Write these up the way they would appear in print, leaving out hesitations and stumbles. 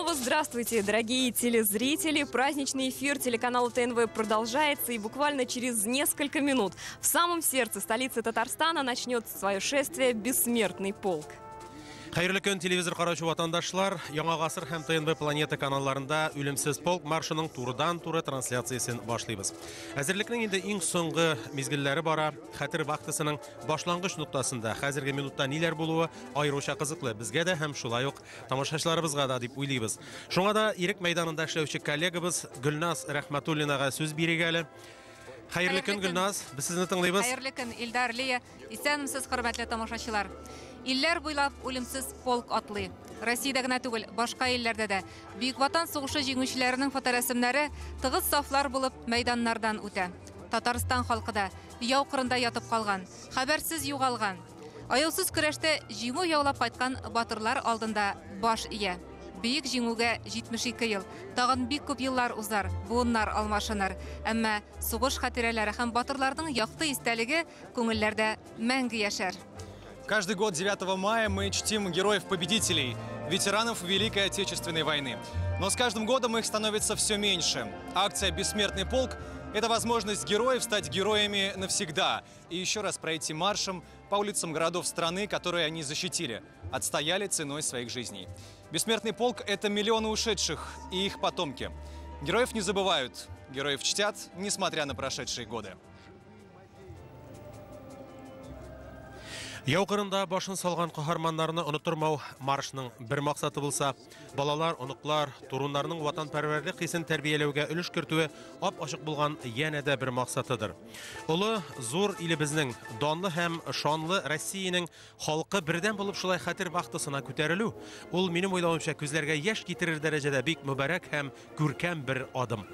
снова здравствуйте, дорогие телезрители. Праздничный эфир телеканала ТНВ продолжается, и буквально через несколько минут в самом сердце столицы Татарстана начнет свое шествие «Бессмертный полк». Хәерле көн, телевизор караучы ватандашлар. Яңа гасыр һәм ТНВ Планета каналларында Үлемсез полк маршының турыдан-туры трансляциясен башлыйбыз. Әзерлекнең инде иң соңгы мизгелләре бара. Хәтер вахтасының башлангыч ноктасында хәзерге минутта ниләр булуы аеруча кызыклы безгә дә һәм шулай ук тамашачыларыбызга да дип уйлыйбыз. Шуңа да Ирек мәйданында эшләүче коллегабыз Гөлназ Рәхмәтуллинага сүз бирик әле. Хәерле көн, Гөлназ, без сезне тыңлыйбыз. Хәерле көн, Илдар, Лия. Исәнмесез, хөрмәтле тамашачылар. Илләр буйлап үлемсез полк атлый. Россиядә генә түгел, башка илләрдә дә. Бөек Ватан сугышы җиңүчеләренең фоторәсемнәре тыгыз сафлар булып мәйданнардан үтә. Татарстан халкы да яу кырында ятып калган, хәбәрсез югалган, аяусыз көрәштә җиңү яулап кайткан батырлар алдында баш ия. Бөек җиңүгә 72 ел. Тагын бик күп еллар узар, буыннар алмашыныр. Әмма сугыш хатирәләре һәм батырларның якты истәлеге күңелләрдә мәңге яшәр. Каждый год 9 мая мы чтим героев-победителей, ветеранов Великой Отечественной войны. Но с каждым годом их становится все меньше. Акция «Бессмертный полк» – это возможность героев стать героями навсегда и еще раз пройти маршем по улицам городов страны, которые они защитили, отстояли ценой своих жизней. «Бессмертный полк» – это миллионы ушедших и их потомки. Героев не забывают, героев чтят, несмотря на прошедшие годы. Яу кырында башын салган каһарманнарны оныттырмау маршның бер максаты булса, балалар, оныклар, туруннарның ватанпәрвәрлек хисен тәрбияләүгә өлеш кертүе ап-ачык булган янә дә бер максатыдыр. Олы, зур илебезнең, данлы һәм шанлы Россиянең халкы бердәм булып шулай хәтер вахтасына күтәрелү, ул минем уйлавымча күзләргә яшь китерер дәрәҗәдә бик мөбарәк һәм күркәм бер адым.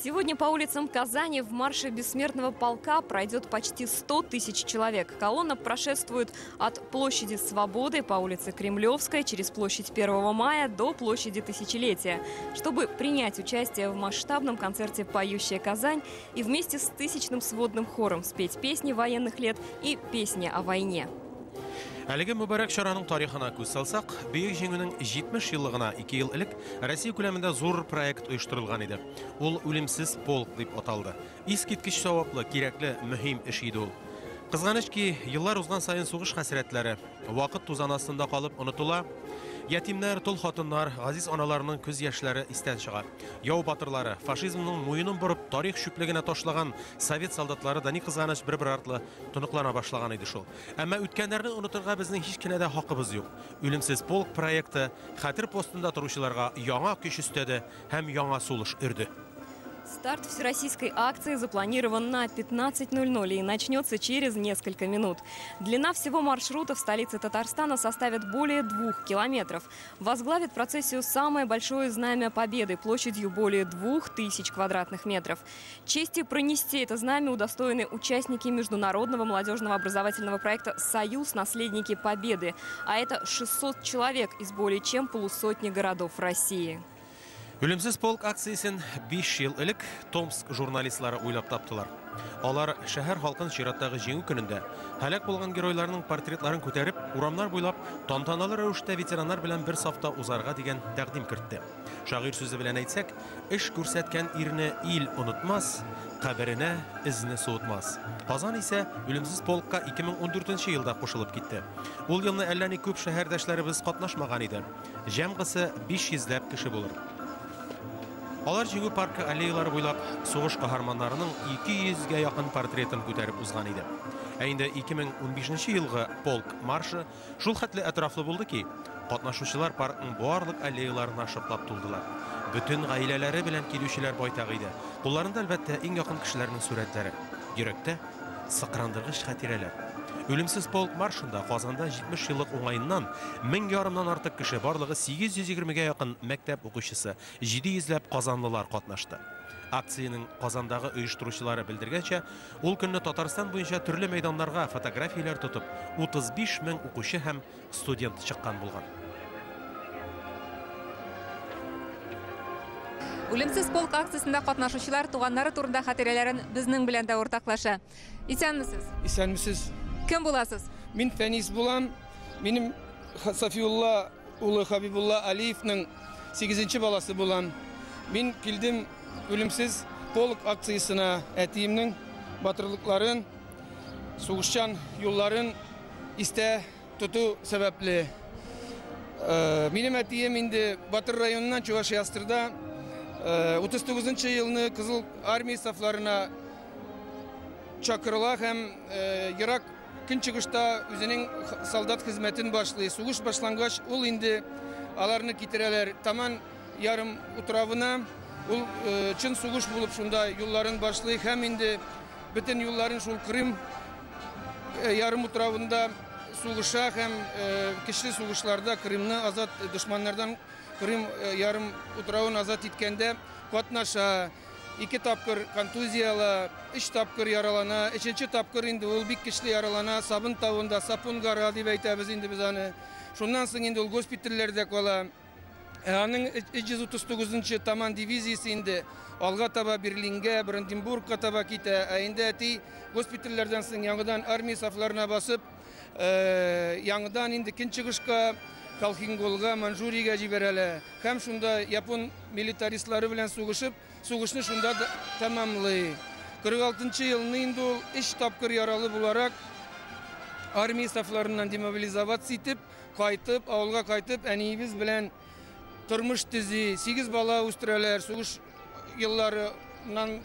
Сегодня по улицам Казани в марше Бессмертного полка пройдет почти 100 тысяч человек. Колонна прошествует от площади Свободы по улице Кремлевской через площадь 1 мая до площади Тысячелетия, чтобы принять участие в масштабном концерте «Поющая Казань» и вместе с тысячным сводным хором спеть песни военных лет и песни о войне. Әлеге мөбарәк чараның тарихына күз салсак, Бөек Җиңүнең 70 еллыгына 2 ел элек Россия күләмендә зур проект оештырылган иде. Ул Үлемсез полк дип аталды. Искиткеч саваплы, кирәкле, мөһим эш иде ул. Кызганыч ки, еллар узган саен сугыш хәсрәтләре вакыт тузаны астында калып онытыла. Ятимнәр, тол хатыннар, газиз аналарның күз яшьләре истән чыга. Яу батырлары, фашизмның муенын борып, тарих чүплегенә ташлаган совет солдатлары да ни кызганыч бер-бер артлы тоныклана башлаган иде шул. Әмма үткәннәрне онытырга безнең һич кенә дә хакыбыз юк. Үлемсез полк проекты хәтер постында торучыларга яңа көч өстәде һәм яңа сулыш өрде. Старт всероссийской акции запланирован на 15:00 и начнется через несколько минут. Длина всего маршрута в столице Татарстана составит более 2 километров. Возглавит процессию самое большое знамя Победы площадью более 2000 квадратных метров. Чести пронести это знамя удостоены участники международного молодежного образовательного проекта «Союз. Наследники Победы». А это 600 человек из более чем полусотни городов России. Үлемсез полк акциясен 5 ел элек Томск журналистлары уйлап таптылар. Алар шәһәр халкын чираттагы җиңү көнендә һәлак булган геройларның портретларын күтәреп, урамнар буйлап тантаналы рәвештә ветераннар белән бер сафта узарга дигән тәкъдим кертте. Шагыйрь сүзе белән әйтсәк, эш күрсәткән ирне ил онытмас, каберенә эзне суытмас. Казан исә Үлемсез полкка 2014 елда кушылып китте. Ул елны әллә ни күп шәһәрдәшләребез катнашмаган иде. Җәмгысы 500 ләп кеше булыр. Алар Җиңү паркы аллеялары буйлап сугыш каһарманнарының 200гә якын портретын күтәреп узган иде. Ә инде 2015 елгы полк маршы шул хәтле әтрафлы булды ки, катнашучылар паркның барлык аллеяларына шыплап тулдылар. Бөтен гаиләләре белән килүчеләр байтак иде. Кулларында әлбәттә иң якын кешеләрнең сурәтләре. Йөрәктә сыкрандыргыч хатирәләр. Үлемсез полк маршында Казанда 70 еллык уңаеннан 1500 артык кеше, барлыгы 820гә якын мәктәп укучысы, 700 ләп казанлылар катнашты. Акциянең Казандагы оештыручылары белдергәнчә, ул көнне Татарстан буенча төрле мәйданнарга фотографияләр тотып 35 мең укучы һәм студент чыккан булган. Үлемсез полк акциясендә катнашучылар туганнары турында хатирәләрен безнең белән дә уртаклаша. Исәнмесез? Исәнмесез. Кем буласыз? Мин Фәнис булам. Минем Сафиулла улы Хабибулла Алиевның 8-нче баласы булам. Мин килдем Үлемсез полк акциясенә, әтиемнең батырлыкларын, сугышчан юлларын истә тоту сәбәпле. Минем әтием инде Батыр районыннан, Чувашия АССРда, 39 елны Кызыл армия сафларына чакырыла һәм Ерак Көнчыгышта үзенең солдат хезмәтен башлый. Сугыш башлангач, ул инде аларны китерәләр Таман ярым утравына. Ул чын сугыш булып шунда юлларын башлый һәм инде бөтен юлларын шул Крым ярым утравында сугыша һәм көчле сугышларда Крымны азат дошманнардан, Крым ярым утравын азат иткәндә катнаша. Ике тапкыр контузия ала, өч тапкыр яралана, өченче тапкыр инде ул бик көчле яралана, Сабын тавында, Сапун-гора дип әйтәбез инде без аны. Шуннан соң инде ул госпитальләрдә кала. Аның 339 Таман дивизиясе инде алга таба Берлингә, Бранденбургка таба китә. Ә инде әти госпитальләрдән соң яңадан армия сафларына басып, яңадан инде Көнчыгышка, Халхин-Голга, Манчжуриягә җибәрәләр. Һәм шунда япон милитаристлары белән сугышып, сугышны шунда тәмамлый. 46 елны инде ул өч тапкыр яралы буларак армия сафларыннан демобилизоваться итеп, кайтып, авылга кайтып, әниебез белән тормыш төзи, сигез бала үстерәләр, сугыш елларыннан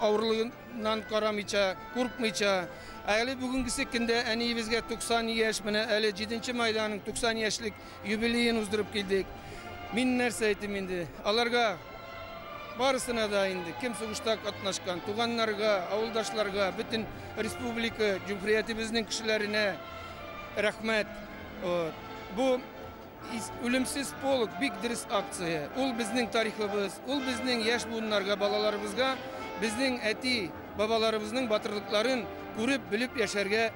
авырлыгыннан карамыйча, куркмыйча. Әле бүгенгесе көндә әниебезгә 90 яшь, менә әле 7 майданың 90 яшьлек юбилеен уздырып килдек. Мин нәрсә әйтим инде? Аларга барысына да инде, кем сугышта катнашкан, туганнарга, авылдашларга, бөтен республика, җөмһүриятебезнең кешеләренә рәхмәт. Бу Үлемсез полк бик дөрес акция. Ул безнең тарихыбыз, ул безнең яшь буыннарга, балаларыбызга безнең әти, бабаларыбызның батырлыкларын күреп, белеп яшәргә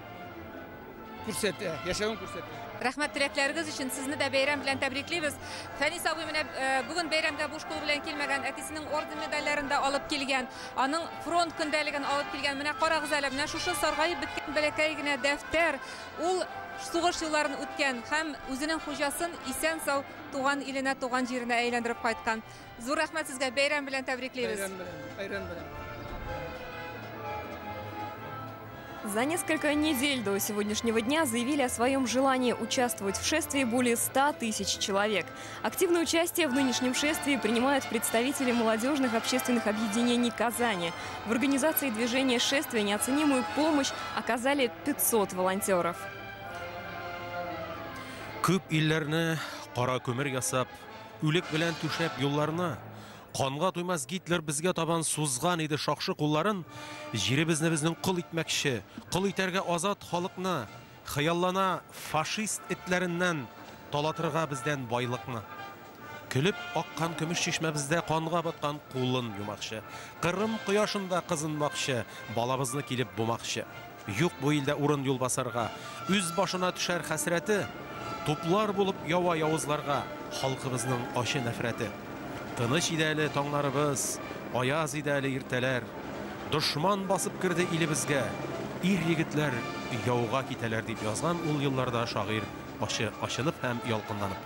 күрсәтә, яшәвен күрсәтә. Рәхмәт теләкләрегез өчен, сезне дә бәйрәм белән тәбриклибез. Фәнис абый менә бүген бәйрәмгә буш кул белән килмәгән, әтисенең орден медальләрен дә алып килгән, аның фронт көндәлеген алып килгән. Менә карагыз әле, менә шушы саргаеп беткән бәләкәй генә дәфтәр, ул сугыш юлларын үткән һәм үзенең хуҗасын исән-сау туган иленә, туган җиренә әйләндереп кайткан. Зур рәхмәт сезгә, бәйрәм белән тәбриклибез. Бәйрәм белән, бәйрәм белән. За несколько недель до сегодняшнего дня заявили о своем желании участвовать в шествии более 100 тысяч человек. Активное участие в нынешнем шествии принимают представители молодежных общественных объединений Казани. В организации движения шествия неоценимую помощь оказали 500 волонтеров. Күп илләрне кара күмер ясап, үлек белән түшәп юлларны, канга туймас Гитлер безгә табан сузган иде шакшы кулларын, җиребезне безнең кол итмәкче, кол итәргә азат халыкны, хыяллана фашист этләреннән талатырга бездән байлыкны. Көлеп аккан көмеш чишмәбездә канга баткан кулын юмакчы, Кырым кояшында кызынмакчы, балабызны килеп бумакчы. Юк бу илдә урын юлбасарга, үз башына төшәр хәсрәте, туплар булып ява явызларга халкыбызның ачы нәфрәте. Тыныч иде әле таңнарыбыз, аяз иде әле иртәләр. Дошман басып керде илебезгә, ир егетләр яуга китәләр дип язган ул елларда шагыйрь ачы ачынып һәм ялкынланып.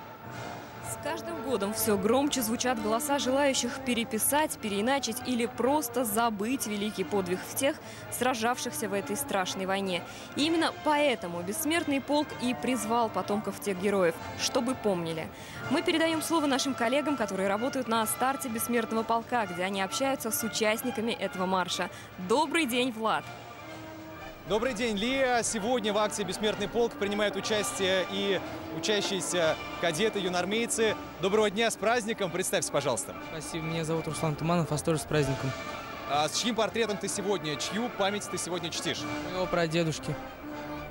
С каждым годом все громче звучат голоса желающих переписать, переиначить или просто забыть великий подвиг всех, сражавшихся в этой страшной войне. И именно поэтому Бессмертный полк и призвал потомков тех героев, чтобы помнили. Мы передаем слово нашим коллегам, которые работают на старте Бессмертного полка, где они общаются с участниками этого марша. Добрый день, Влад! Добрый день, Лия. Сегодня в акции «Бессмертный полк» принимают участие и учащиеся кадеты, юнармейцы. Доброго дня, с праздником. Представься, пожалуйста. Спасибо. Меня зовут Руслан Туманов, вас тоже с праздником. А с чьим портретом ты сегодня, чью память ты сегодня чтишь? Моего прадедушки.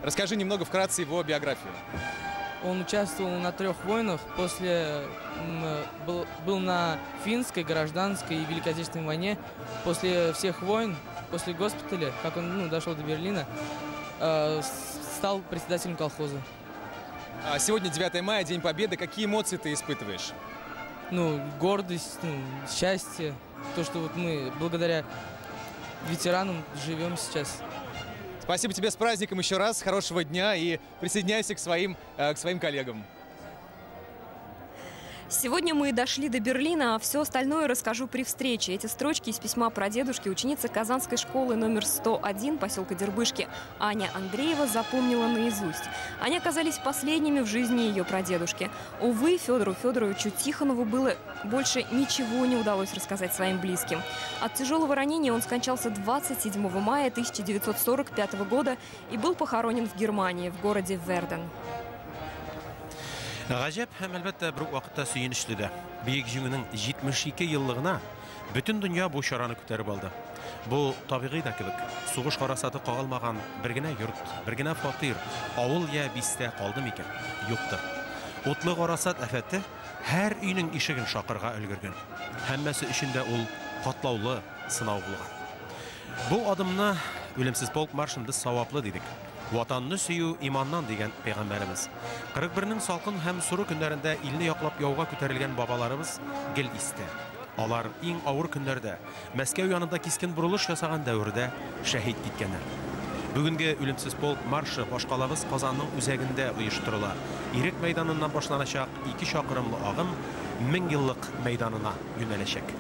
Расскажи немного вкратце его биографию. Он участвовал на трех войнах, после был на финской, гражданской и Великой Отечественной войне. После всех войн, после госпиталя, как он дошел до Берлина, стал председателем колхоза. А сегодня 9 мая, День Победы. Какие эмоции ты испытываешь? Ну, гордость, счастье, то, что вот мы благодаря ветеранам живем сейчас. Спасибо тебе, с праздником еще раз, хорошего дня и присоединяйся к своим коллегам. Сегодня мы дошли до Берлина, а все остальное расскажу при встрече. Эти строчки из письма прадедушки ученица Казанской школы номер 101 поселка Дербышки Аня Андреева запомнила наизусть. Они оказались последними в жизни ее прадедушки. Увы, Федору Федоровичу Тихонову было больше ничего не удалось рассказать своим близким. От тяжелого ранения он скончался 27 мая 1945 года и был похоронен в Германии, в городе Верден. Гаҗәп һәм, әлбәттә, бер үк вакытта сөенечле дә. Бөек Җиңүнең 72 еллыгына бөтен дөнья бу чараны күтәреп алды. Бу табигый да кебек. Сугыш гарасаты кагылмаган бер генә йорт, бер генә фатир, авыл я бистә калды микән? Юктыр. Утлы гарасат афәте һәр өйнең ишеген шакырга өлгергән. Һәммәсе өчен дә ул катлаулы сынау булган. Бу адымны, Үлемсез полк маршын, без саваплы дидек. Ватанны сөю иманнан дигән пәйгамбәребез. 41-нең салкын һәм соры көннәрендә илне яклап яуга күтәрелгән бабаларыбыз гел истә. Алар иң авыр көннәрдә, Мәскәү янында кискен борылыш ясаган дәвердә шәһит киткәннәр. Бүгенге Үлемсез полк маршы башкалабыз Казанның үзәгендә оештырыла. Ирек мәйданыннан башланачак 2 чакрымлы агым 1000 еллык мәйданына юнәләчәк.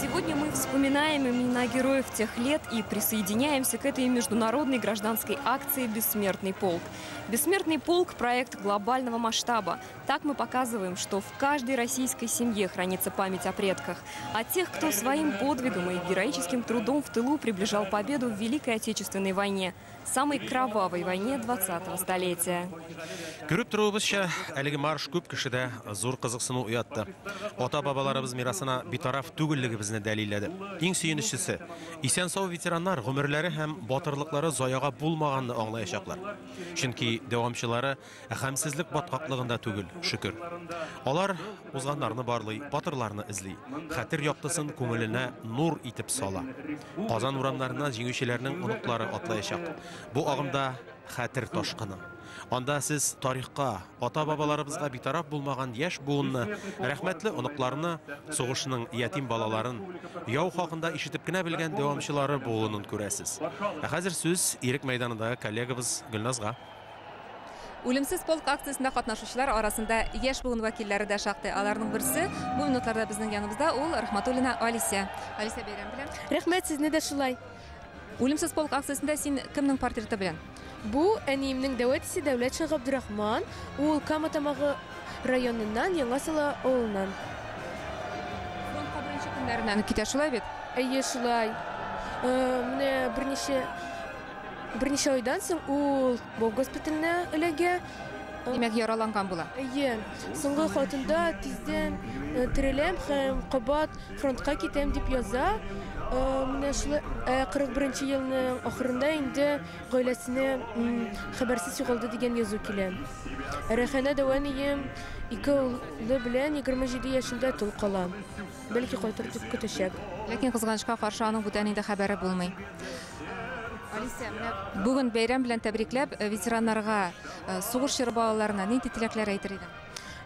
Сегодня мы вспоминаем имена героев тех лет и присоединяемся к этой международной гражданской акции «Бессмертный полк». «Бессмертный полк» – проект глобального масштаба. Так мы показываем, что в каждой российской семье хранится память о предках, о тех, кто своим подвигом и героическим трудом в тылу приближал победу в Великой Отечественной войне, самой кровавой войне 20-го столетия. Күреп торуыбызча, әлеге марш күп кешедә зур кызыксыну уятты. Ата-бабаларыбыз мирасына битараф түгеллегебезне дәлилләде. Иң сөенечлесе, исән-сау ветераннар гомерләре һәм батырлыклары заяга булмаганны аңлаячаклар. Чөнки дәвамчылары гамьсезлек баткаклыгында түгел, шөкер. Алар узганнарны барлый, батырларны эзли, хәтер яктысын күңеленә нур итеп сала. Казан урамнарына җиңүчеләрнең оныклары атлаячак. Бу агымда хәтер ташкыны. Анда сез тарихка, ата-бабаларыбызга битараф булмаган яшь буынны, рәхмәтле оныкларны, сугышның ятим балаларын, яу хакында ишетеп кенә белгән дәвамчылары буынын күрәсез. Ә хәзер сүз Ирек мәйданындагы коллегабыз Гөлназга. Үлемсез полк акциясендә катнашучылар арасында яшь буын вәкилләре дә шактый. Аларның берсе бу минутларда безнең яныбызда, ул Рахматуллина Алисә. Алисә, бәйрәм белән. Рәхмәт, сезне дә шулай. Үлемсез полк акциясендә син кемнең портреты белән? Бу әниемнең дәү әтисе Дәүләтшин Габдрахман, ул Кама Тамагы районыннан, Яңа Сала авылыннан. Фронтка беренче көннәреннән үк китә, шулай бит? Әйе, шулай. Менә берничә айдан соң ул бу госпитальне эләгә. Димәк, яраланган була. Әйе. Соңгы хатында тиздән тереләм һәм кабат фронтка китәм дип яза. Менә шулай 41 елның ахырында инде гаиләсенә хәбәрсез югалды дигән язу килә. Рәхәнә дәү әнием ике улы белән 27 яшендә тол кала. Бәлки кайтыр дип көтәчәк. Ләкин кызганычка каршы аның бүтән инде хәбәре булмый. Алисә, менә бүген бәйрәм белән тәбрикләп, ветераннарга, сугыш чоры балаларына нинди теләкләр әйтер идең?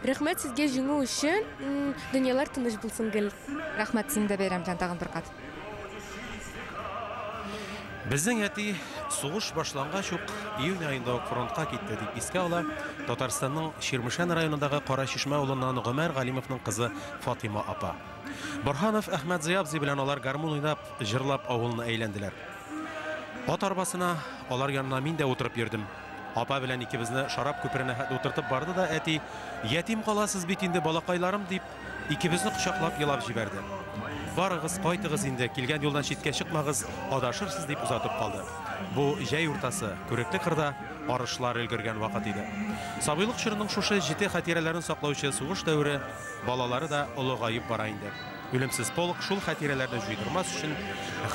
Рәхмәт сезгә җиңү өчен, дөньялар тыныч булсын гел. Рәхмәт сине дә бәйрәм белән тагын бер кат. Безнең әти сугыш башлангач ук июнь аенда ук фронтка китте дип искә ала Татарстанның Чирмешән районындагы Кара Чишмә авылыннан Гомәр Галимовның кызы Фатима апа. Борһанов Әхмәтзыя абзый белән алар гармун уйнап, җырлап авылны әйләнделәр. Ат арбасына алар янына мин дә утырып йөрдем. Апа белән икебезне шарап күперенә хәтле утыртып барды да әти, ятим каласыз бит инде балакайларым дип, икебезне кочаклап елап җибәрде. Барыгыз, кайтыгыз инде, килгән юлдан читкә чыкмагыз, адашырсыз дип озатып калды. Бу җәй уртасы, күрекле кырда арышлар өлгергән вакыт иде. Сабыйлык чорының шушы җете хатирәләрен саклаучы сугыш дәвере балалары да олыгаеп бара инде. Үлемсез полк шул хатирәләрне җуйдырмас өчен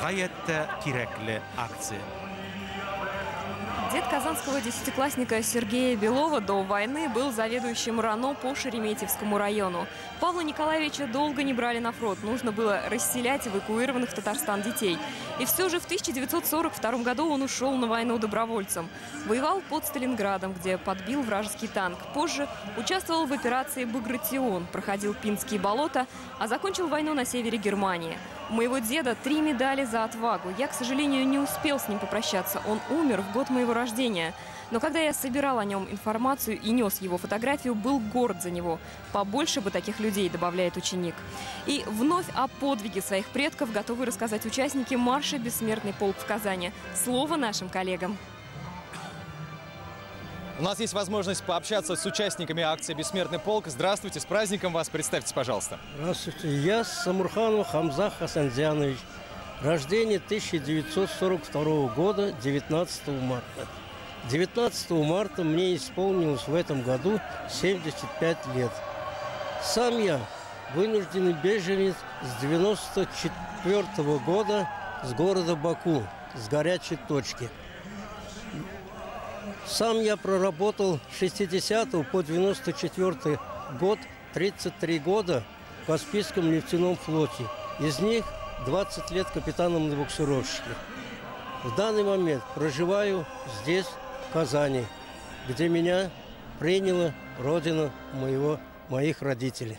гаять тә кирәкле акция. Дед казанского десятиклассника Сергея Белова до войны был заведующим РАНО по Шереметьевскому району. Павла Николаевича долго не брали на фронт, нужно было расселять эвакуированных в Татарстан детей. И все же в 1942 году он ушел на войну добровольцем. Воевал под Сталинградом, где подбил вражеский танк. Позже участвовал в операции «Багратион», проходил Пинские болота, а закончил войну на севере Германии. У моего деда 3 медали за отвагу. Я, к сожалению, не успел с ним попрощаться. Он умер в год моего рождения. Но когда я собирал о нем информацию и нес его фотографию, был горд за него. Побольше бы таких людей, добавляет ученик. И вновь о подвиге своих предков готовы рассказать участники марша «Бессмертный полк» в Казани. Слово нашим коллегам. У нас есть возможность пообщаться с участниками акции «Бессмертный полк». Здравствуйте, с праздником вас. Представьтесь, пожалуйста. Здравствуйте, я Самурханов Хамза Хасанзянович. Рождение 1942 года, 19 марта. 19 марта мне исполнилось в этом году 75 лет. Сам я вынужденный беженец с 1994 года с города Баку, с горячей точки. Сам я проработал с 60 по 94 год, 33 года в Каспийском нефтяном флоте. Из них 20 лет капитаном на буксировщике. В данный момент проживаю здесь, в Казани, где меня приняла родина моих родителей.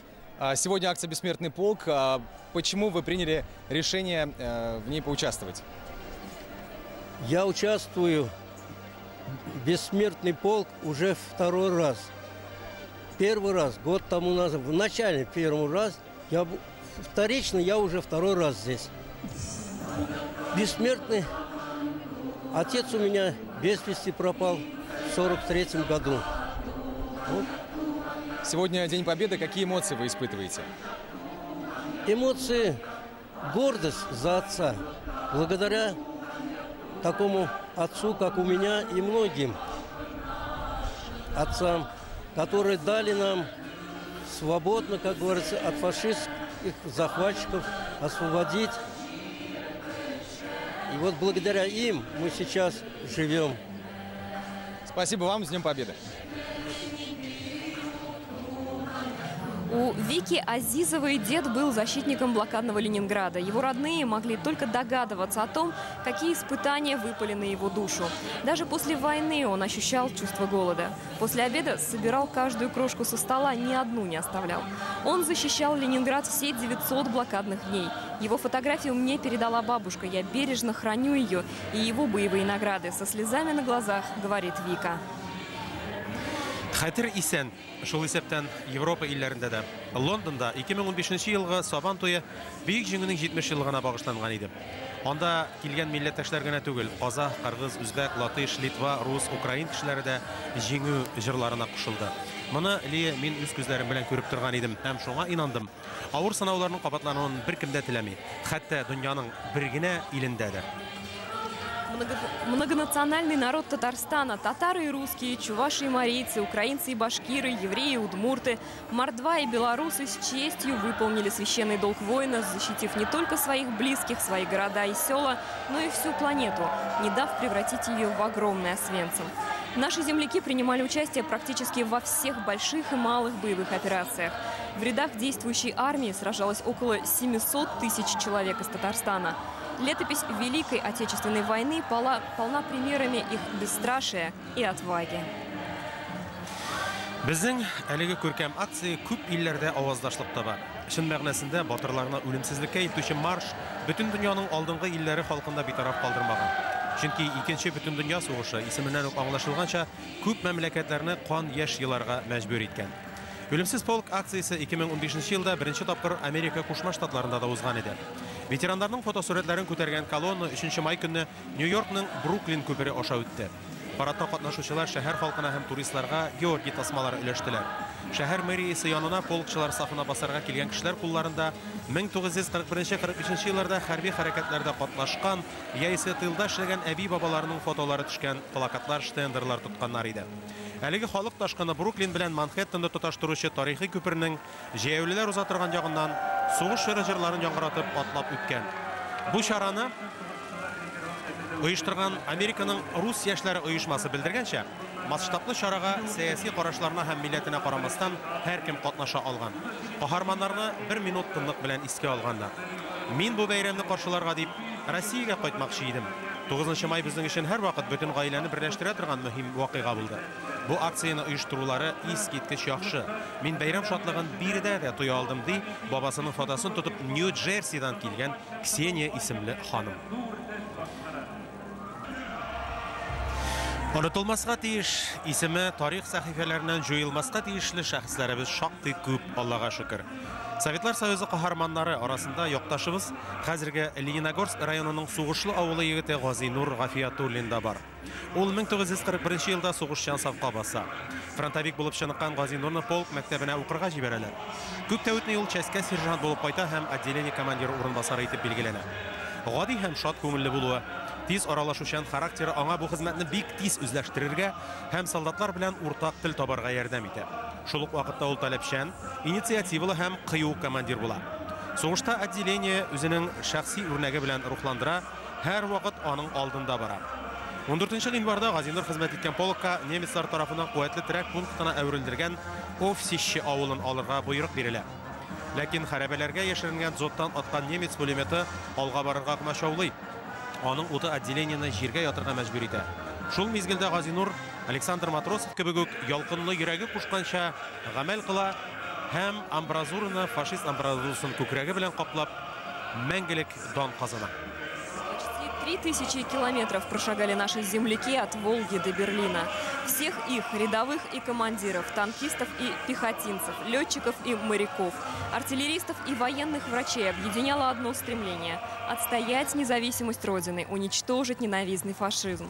Сегодня акция «Бессмертный полк». Почему вы приняли решение в ней поучаствовать? Я участвую в «Бессмертный полк» уже второй раз. Первый раз, год тому назад, в начале первый раз, вторично я уже второй раз здесь. Бессмертный отец у меня без вести пропал в 43-м году. Вот. Сегодня День Победы. Какие эмоции вы испытываете? Эмоции, гордость за отца. Благодаря такому отцу, как у меня и многим отцам, которые дали нам свободно, как говорится, от фашистских захватчиков освободить. И вот благодаря им мы сейчас живем. Спасибо вам, с Днем Победы! У Вики Азизовой дед был защитником блокадного Ленинграда. Его родные могли только догадываться о том, какие испытания выпали на его душу. Даже после войны он ощущал чувство голода. После обеда собирал каждую крошку со стола, ни одну не оставлял. Он защищал Ленинград все 900 блокадных дней. Его фотографию мне передала бабушка. Я бережно храню ее и его боевые награды. Со слезами на глазах, говорит Вика. Хәтер исән, шул исәптән Европа илләрендә дә. Лондонда 2015 елгы Сабан туе Бөек Җиңүнең 70 еллыгына багышланган иде. Анда килгән милләттәшләр генә түгел, казах, кыргыз, үзбәк, латыш, литва, рус, украин кешеләре дә җиңү җырларына кушылды. Моны Лия мин үз күзләрем белән күреп торган идем һәм шуңа инандым. Авыр сынауларның кабатлануын беркем дә теләми, хәтта дөньяның бер генә илендә дә. Многонациональный народ Татарстана. Татары и русские, чуваши и марийцы, украинцы и башкиры, евреи и удмурты, мордва и белорусы с честью выполнили священный долг воина, защитив не только своих близких, свои города и села, но и всю планету, не дав превратить ее в огромный Освенцим. Наши земляки принимали участие практически во всех больших и малых боевых операциях. В рядах действующей армии сражалось около 700 тысяч человек из Татарстана. Летопись Великой Отечественной войны полна примерами их бесстрашия и отваги. Безнең әлеге күркәм акция күп илләрдә аваздашлык таба. Чын мәгънәсендә батырларны үлемсезлеккә илтүче марш бөтен дөньяның алдынгы илләре халкында битараф калдырмаган. Чөнки Икенче бөтендөнья сугышы исеменнән үк аңлашылганча күп мәмләкәтләрне кан яшь еларга мәҗбүр иткән. Үлемсез полк акциясе 2015 елда беренче тапкыр Америка Кушма Штатларында да узган иде. Ветераннарның фотосурәтләрен күтәргән колонна 3 май көнне Нью-Йоркның Бруклин күпере аша үтте. Парадта катнашучылар шәһәр халкына һәм туристларга Георгий тасмалары өләштеләр. Шәһәр мэриясе янына полкчылар сафына басарга килгән кешеләр кулларында 1941-45 елларда хәрби хәрәкәтләрдә катнашкан яисә тылда эшләгән әби-бабаларының фотолары төшкән плакатлар, штендерлар тотканнар иде. Әлеге халык ташкыны Бруклин белән Манхэттенны тоташтыручы тарихи күпернең җәяүлеләр уза торган ягыннан сугыш чоры җырларын яңгыратып атлап үткән. Бу чараны оештырган Американың рус яшьләре оешмасы белдергәнчә, масштаблы чарага сәяси карашларына һәм милләтенә карамастан һәркем катнаша алган. Каһарманнарны бер минут тынлык белән искә алганнар. Мин бу бәйрәмне каршыларга дип Россиягә кайтмакчы идем. 9 май безнең өчен һәрвакыт бөтен гаиләне берләштерә торган мөһим вакыйга булды. Бу акцияне оештырулары искиткеч яхшы. Мин бәйрәм шатлыгын биредә дә тоя алдым, ди бабасының фотосын тотып Нью-Джерсидан килгән Ксения исемле ханым. Онытылмаска тиеш, исеме тарих сәхифәләреннән җуелмаска тиешле шәхесләребез шактый күп, Аллага шөкер. Советлар Союзы каһарманнары арасында якташыбыз, хәзерге Лениногорск районының Сугышлы авылы егете Газинур Гафиятуллин да бар. Ул 1941 елда сугышчан сафка баса. Фронтовик булып чыныккан Газинурны полк мәктәбенә укырга җибәрәләр. Күп тә үтми ул частькә сержант булып кайта һәм отделение командиры урынбасары итеп билгеләнә. Гади һәм шат күңелле булуы, тиз аралашучан характеры аңа бу хезмәтне бик тиз үзләштерергә һәм солдатлар белән уртак тел табарга ярдәм итә. Шул ук вакытта ул таләпчән, инициативалы һәм кыю командир була. Сугышта отделение үзенең шәхси үрнәге белән рухландыра, һәрвакыт аның алдында бара. 14 гыйнварда Газинур хезмәт иткән полкка немецлар тарафыннан куәтле терәк пунктына әверелдергән Овсище авылын алырга боерык бирелә. Ләкин хәрабәләргә яшеренгән дзоттан аткан немец пулеметы алга барырга комачаулый. Аның уты отделениене җиргә ятырга мәҗбүр итә. Шул мизгелдә Газинур Александр Матросов кебек үк ялкынлы йөрәге кушканча гамәл кыла һәм амбразураны, фашист амбразурасын күкрәге белән каплап, мәңгелек дан казана. Почти 3000 километров прошагали наши земляки от Волги до Берлина. Всех их, рядовых и командиров, танкистов и пехотинцев, летчиков и моряков, артиллеристов и военных врачей объединяло одно стремление – отстоять независимость Родины, уничтожить ненавистный фашизм.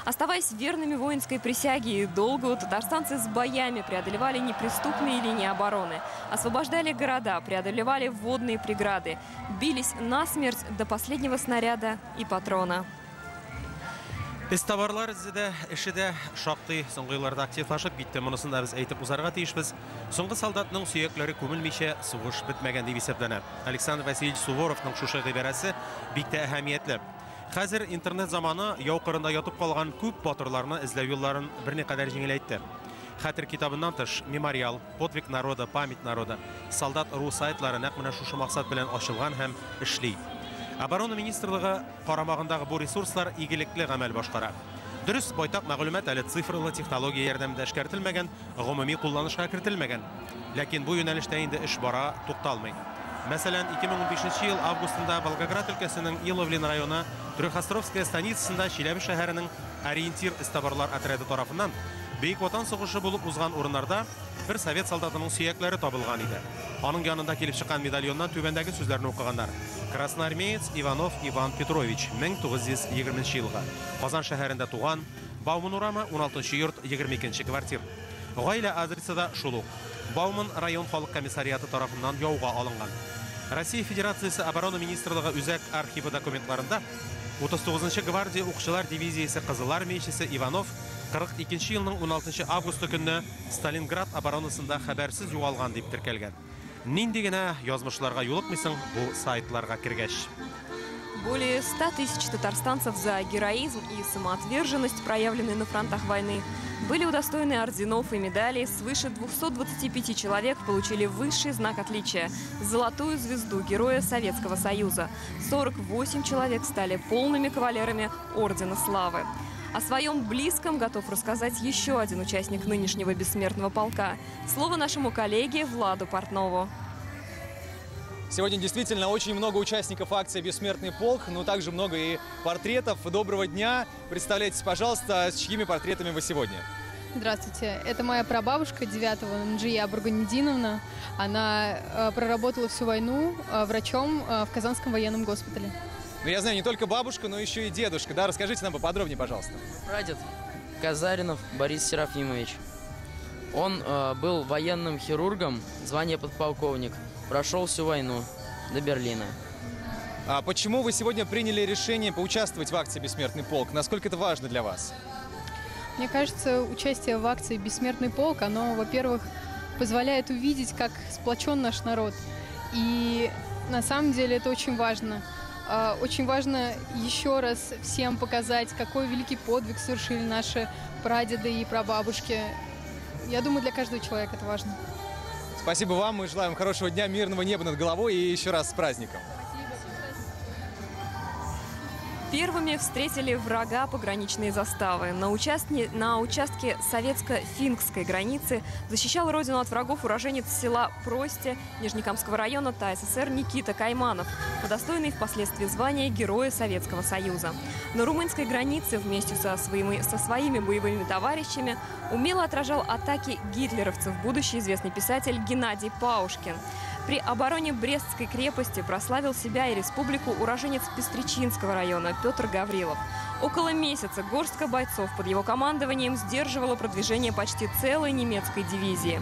Оставаясь верными воинской присяге и долгу, татарстанцы с боями преодолевали неприступные линии обороны, освобождали города, преодолевали водные преграды, бились насмерть до последнего снаряда и патрона. Эзтабарлар эзе эше дә шактый соңгы елларда активлашып китте. Монысын да без әйтеп узарга тиешбез. Соңгы солдатның сөякләре күмелмичә сугыш бетмәгән дип исәпләнә. Александр Васильевич Суворовның шушы гыйбарәсе бик тә әһәмиятле. Хәзер интернет заманы яу кырында ятып калган күп батырларны эзләү юлларын берникадәр җиңеләйтте. Хәтер китабыннан тыш Мемориал, Подвиг народа, Память народа, Солдат.ру сайтлары нәкъ менә шушы максат белән ачылган һәм эшли. Оборона министрлыгы карамагындагы бу ресурслар игелекле гамәл башкара. Дөрес, байтак мәгълүмат әле цифрлы технология ярдәмендә эшкәртелмәгән, гомуми кулланышка кертелмәгән. Ләкин бу юнәлештә инде эш бара, тукталмый. Мәсәлән, 2015 ел августында Волгоград өлкәсенең Иловлин районы Трехостровская станицасында Чиләбе шәһәренең Ориентир эзтабарлар отряды тарафыннан Бөек Ватан сугышы булып узган урыннарда бер совет солдатының сөякләре табылган иде. Аның янында килеп чыккан медальоннан түбәндәге сүзләрне укыганнар. Красноармеец Иванов Иван Петрович, 1920 елгы. Казан шәһәрендә туган, Бауман урамы 16 йорт, 22 квартир. Гаилә адресы да шул ук. Бауман район халык комиссариаты тарафыннан яуга алынган. Россия Федерациясе Оборона министрлыгы үзәк архивы документларында 39-нчы гвардия укчылар дивизиясе Кызыл армиячесе Иванов 42 елның 16 августы көнне Сталинград оборонасында хәбәрсез югалган дип теркәлгән. Нинди генә язмышларга юлыкмыйсың бу сайтларга кергәч. Более 100 тысяч татарстанцев за героизм и самоотверженность, проявленные на фронтах войны, были удостоены орденов и медалей. Свыше 225 человек получили высший знак отличия – золотую звезду Героя Советского Союза. 48 человек стали полными кавалерами Ордена Славы. О своем близком готов рассказать еще один участник нынешнего бессмертного полка. Слово нашему коллеге Владу Портнову. Сегодня действительно очень много участников акции «Бессмертный полк», но также много и портретов. Доброго дня! Представляйтесь, пожалуйста, с чьими портретами вы сегодня? Здравствуйте. Это моя прабабушка Девятова Нджия Бурганединовна. Она проработала всю войну врачом в Казанском военном госпитале. Ну, я знаю, не только бабушка, но еще и дедушка. Да? Расскажите нам поподробнее, пожалуйста. Прадед Казаринов Борис Серафимович. Он был военным хирургом, звание подполковник. Прошел всю войну до Берлина. А почему вы сегодня приняли решение поучаствовать в акции «Бессмертный полк»? Насколько это важно для вас? Мне кажется, участие в акции «Бессмертный полк», оно, во-первых, позволяет увидеть, как сплочен наш народ. И на самом деле это очень важно. Очень важно еще раз всем показать, какой великий подвиг совершили наши прадеды и прабабушки. Я думаю, для каждого человека это важно. Спасибо вам, мы желаем хорошего дня, мирного неба над головой и еще раз с праздником. Спасибо. Первыми встретили врага пограничные заставы. На участке советско-финской границы защищал родину от врагов уроженец села Прости Нижнекамского района ТАССР Никита Кайманов, удостоенный впоследствии звания Героя Советского Союза. На румынской границе вместе со своими боевыми товарищами умело отражал атаки гитлеровцев будущий известный писатель Геннадий Паушкин. При обороне Брестской крепости прославил себя и республику уроженец Пестречинского района Петр Гаврилов. Около месяца горстка бойцов под его командованием сдерживала продвижение почти целой немецкой дивизии.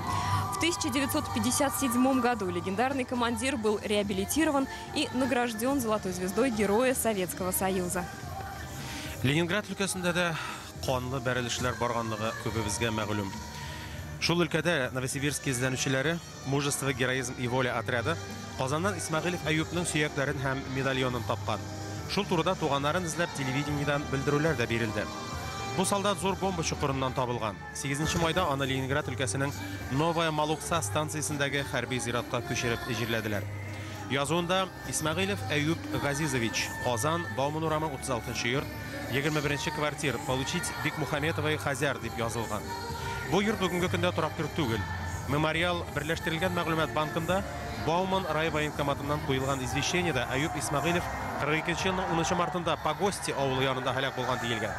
В 1957 году легендарный командир был реабилитирован и награжден Золотой звездой Героя Советского Союза. Ленинград өлкәсендә дә канлы бәрелешләр барганлыгы күбебезгә мәгълүм. Шул өлкәдә Новосибирск эзләнүчеләре «Мужество, героизм и воля» отряды Казаннан Исмәгыйлев Әюпнең сөякләрен һәм медальонын тапкан. Шул турыда туганнарын эзләп телевидениедән белдерүләр дә бирелде. Бу солдат зур бомба чокырыннан табылган. 8 майда аны Ленинград өлкәсенең Новая Малукса станциясендәге хәрби зиратка күчереп җирләделәр. Язуында Исмәгыйлев Әюп Газизович, Казан, Бауман урамы 36 йорт, 21 квартир, получить Бикмухаметова Хазяр дип язылган. Бу йорт бүгенге көндә торак йорт түгел. Мемориал берләштерелгән мәгълүмат банкында Бауман райвоенкоматыннан куелган извещениедә Әюп Исмәгыйлев 42 елның 10 мартында Погости авылы янында һәлак булган диелгән.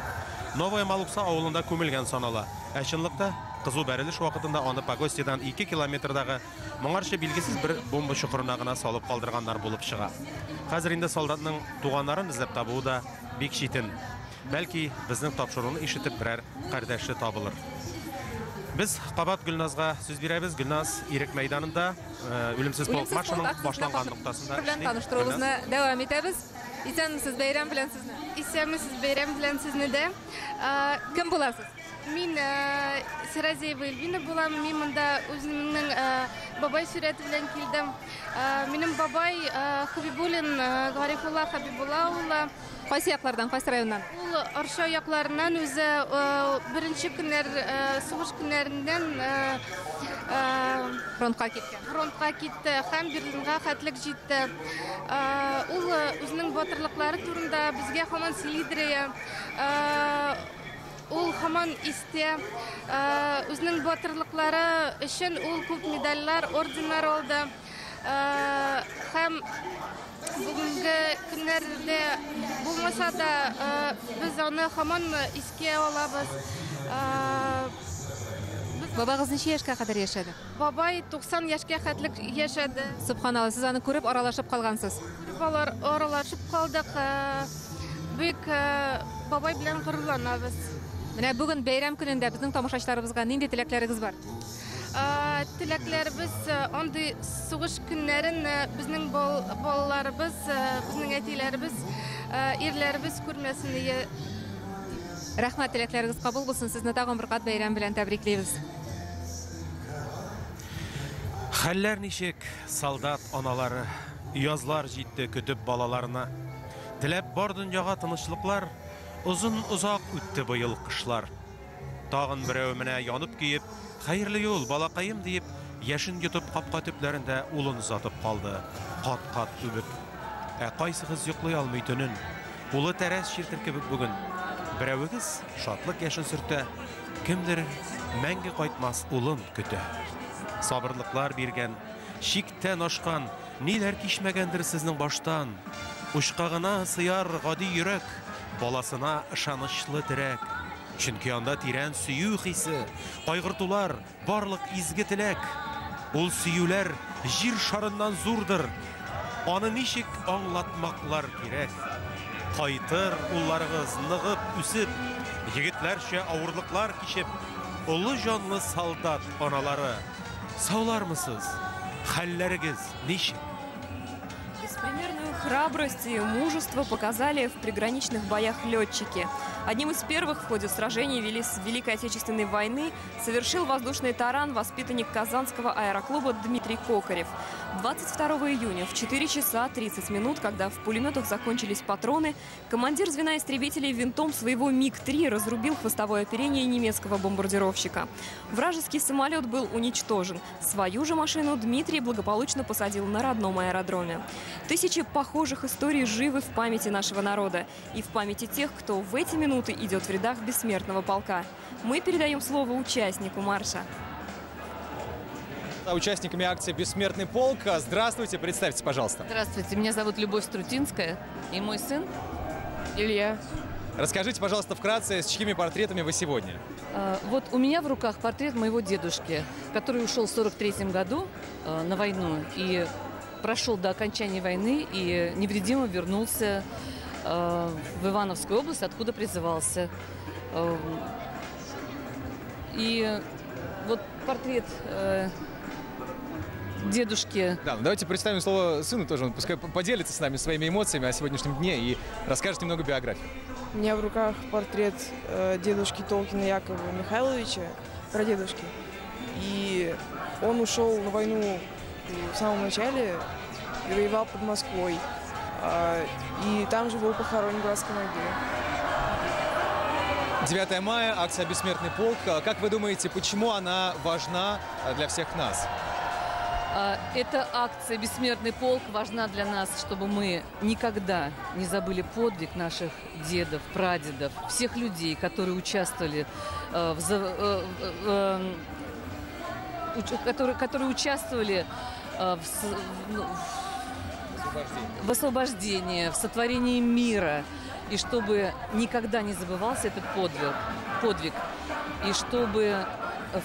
Новая Малукса авылында күмелгән санала. Ә чынлыкта кызу бәрелеш вакытында аны Погостидан 2 километрдагы моңарчы билгесез бер бомба чокырына гына салып калдырганнар булып чыга. Хәзер инде солдатның туганнарын эзләп табуы да бик читен. Бәлки безнең тапшыруны ишетеп берәр кардәше табылыр. Без кабат Гөлназга сүз бирәбез. Гөлназ Ирек мәйданында Үлемсез полк маршының башланган ноктасында белән таныштыруыбызны дәвам итәбез. Исәнмесез, бәйрәм белән сезне. Исәнмесез, бәйрәм белән сезне дә. Кем буласыз? Мин Сиразеева Эльвина булам. Мин монда үземнең бабай сурәте белән килдем. Минем бабай Хабибуллин Гарифулла Хабибулла улы. Кайсы яклардан, кайсы районнан? Ул Арча якларыннан, үзе беренче көннәр, сугыш көннәреннән фронтка киткән. Фронтка китте һәм Берлинга хәтлек җитте. Ул үзенең батырлыклары турында безгә һаман сөйлидер. Ул һаман истә. Үзенең батырлыклары өчен ул күп медальләр, орденнар алды. Һәм бүгенге көннәрдә булмаса да без аны һаман искә алабыз. Бабагыз ничә яшькә кадәр яшәде? Бабай 90 яшькә хәтлек яшәде. Субханалла, сез аны күреп аралашып калгансыз. Күреп аралашып калдык. Бик бабай белән горурланабыз. Менә бүген бәйрәм көнендә безнең тамашачыларыбызга нинди теләкләрегез бар? Теләкләребез андый сугыш көннәрен безнең балаларыбыз, безнең әтиләребез, ирләребез күрмәсен дия. Рәхмәт, теләкләрегез кабул булсын. Сезне тагын бер кат бәйрәм белән тәбриклибез. Хәлләр ничек, солдат аналары? Язлар җитте көтеп балаларына. Теләп бар дөньяга тынычлыклар, озын-озак үтте быел кышлар. Тагын берәү менә янып көеп, хәерле юл, балакаем диеп, яшен йотып капка төпләрендә улын озатып калды, кат-кат үбеп. Ә кайсыгыз йоклый алмый төнен? Улы тәрәз чиртер кебек бүген. Берәвегез шатлык яшен сөртә, кемдер мәңге кайтмас улын көтә. Сабырлыклар биргән, чиктән ашкан, ниләр кичмәгәндер сезнең баштан. Учка гына сыяр гади йөрәк, баласына ышанычлы терәк. Чөнки анда тирән сөю хисе, кайгыртулар, барлык изге теләк. Ул сөюләр җир шарыннан зурдыр. Аны ничек аңлатмаклар кирәк? Кайтыр улларыгыз ныгып үсеп, егетләрчә авырлыклар кичеп, олы җанлы солдат аналары. Саулармысыз? Хәлләрегез ничек? Беспримерную храбрость и мужество показали в приграничных боях летчики. Одним из первых в ходе сражений Великой Отечественной войны совершил воздушный таран воспитанник Казанского аэроклуба Дмитрий Кокарев. 22 июня в 4 часа 30 минут, когда в пулеметах закончились патроны, командир звена истребителей винтом своего МиГ-3 разрубил хвостовое оперение немецкого бомбардировщика. Вражеский самолет был уничтожен. Свою же машину Дмитрий благополучно посадил на родном аэродроме. Тысячи похожих историй живы в памяти нашего народа и в памяти тех, кто в эти минуты идет в рядах бессмертного полка. Мы передаем слово участнику марша. Участниками акции «Бессмертный полк». Здравствуйте, представьте, пожалуйста. Здравствуйте, меня зовут Любовь Струтинская и мой сын Илья. Расскажите, пожалуйста, вкратце, с чьими портретами вы сегодня? Вот у меня в руках портрет моего дедушки, который ушел в 1943 году на войну и прошел до окончания войны и невредимо вернулся в Ивановскую область, откуда призывался. И вот портрет дедушки. Да, ну давайте представим слово сыну тоже. Он пускай поделится с нами своими эмоциями о сегодняшнем дне и расскажет немного биографию. У меня в руках портрет дедушки Толкина Якова Михайловича, прадедушки. И он ушел на войну в самом начале и воевал под Москвой. И там же был похоронен в братской могиле. 9 мая, акция «Бессмертный полк». Как вы думаете, почему она важна для всех нас? Эта акция «Бессмертный полк» важна для нас, чтобы мы никогда не забыли подвиг наших дедов, прадедов, всех людей, которые участвовали в освобождении, в сотворении мира. И чтобы никогда не забывался этот подвиг, и чтобы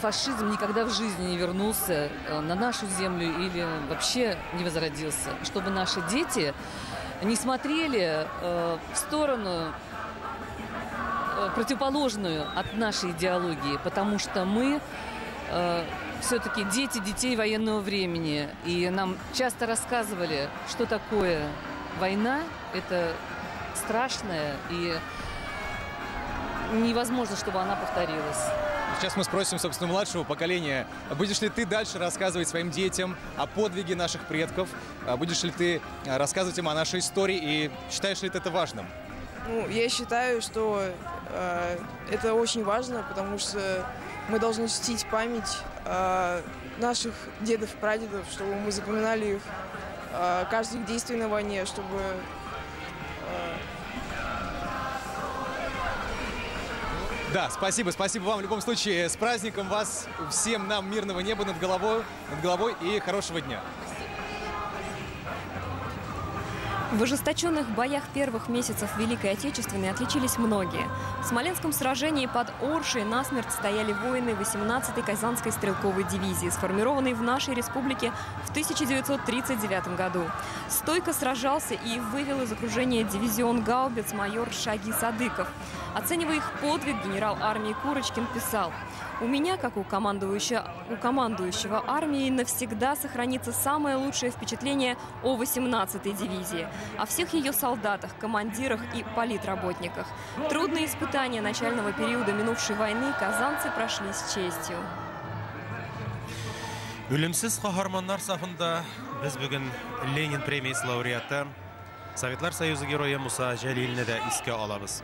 фашизм никогда в жизни не вернулся на нашу землю или вообще не возродился. Чтобы наши дети не смотрели в сторону противоположную от нашей идеологии, потому что мы все-таки дети детей военного времени. И нам часто рассказывали, что такое война. Это страшное, и невозможно, чтобы она повторилась. Сейчас мы спросим, собственно, младшего поколения. Будешь ли ты дальше рассказывать своим детям о подвиге наших предков? Будешь ли ты рассказывать им о нашей истории? И считаешь ли ты это важным? Ну, я считаю, что это очень важно, потому что мы должны чтить память наших дедов и прадедов, чтобы мы запоминали их, каждое их действие на войне, чтобы... Да, спасибо, спасибо вам. В любом случае, с праздником вас, всем нам мирного неба над головой и хорошего дня. В ожесточенных боях первых месяцев Великой Отечественной отличились многие. В Смоленском сражении под Оршей насмерть стояли воины 18-й Казанской стрелковой дивизии, сформированной в нашей республике в 1939 году. Стойко сражался и вывел из окружения дивизион гаубиц майор Шаги Садыков. Оценивая их подвиг, генерал армии Курочкин писал: «У меня, как у командующего армией, навсегда сохранится самое лучшее впечатление о 18-й дивизии, о всех ее солдатах, командирах и политработниках. Трудные испытания начального периода минувшей войны казанцы прошли с честью». Үлемсез каһарманнар сафында без бүген Ленин премиясе лауреаты, Советлар Союзы герое Муса Җәлилне дә искә алабыз.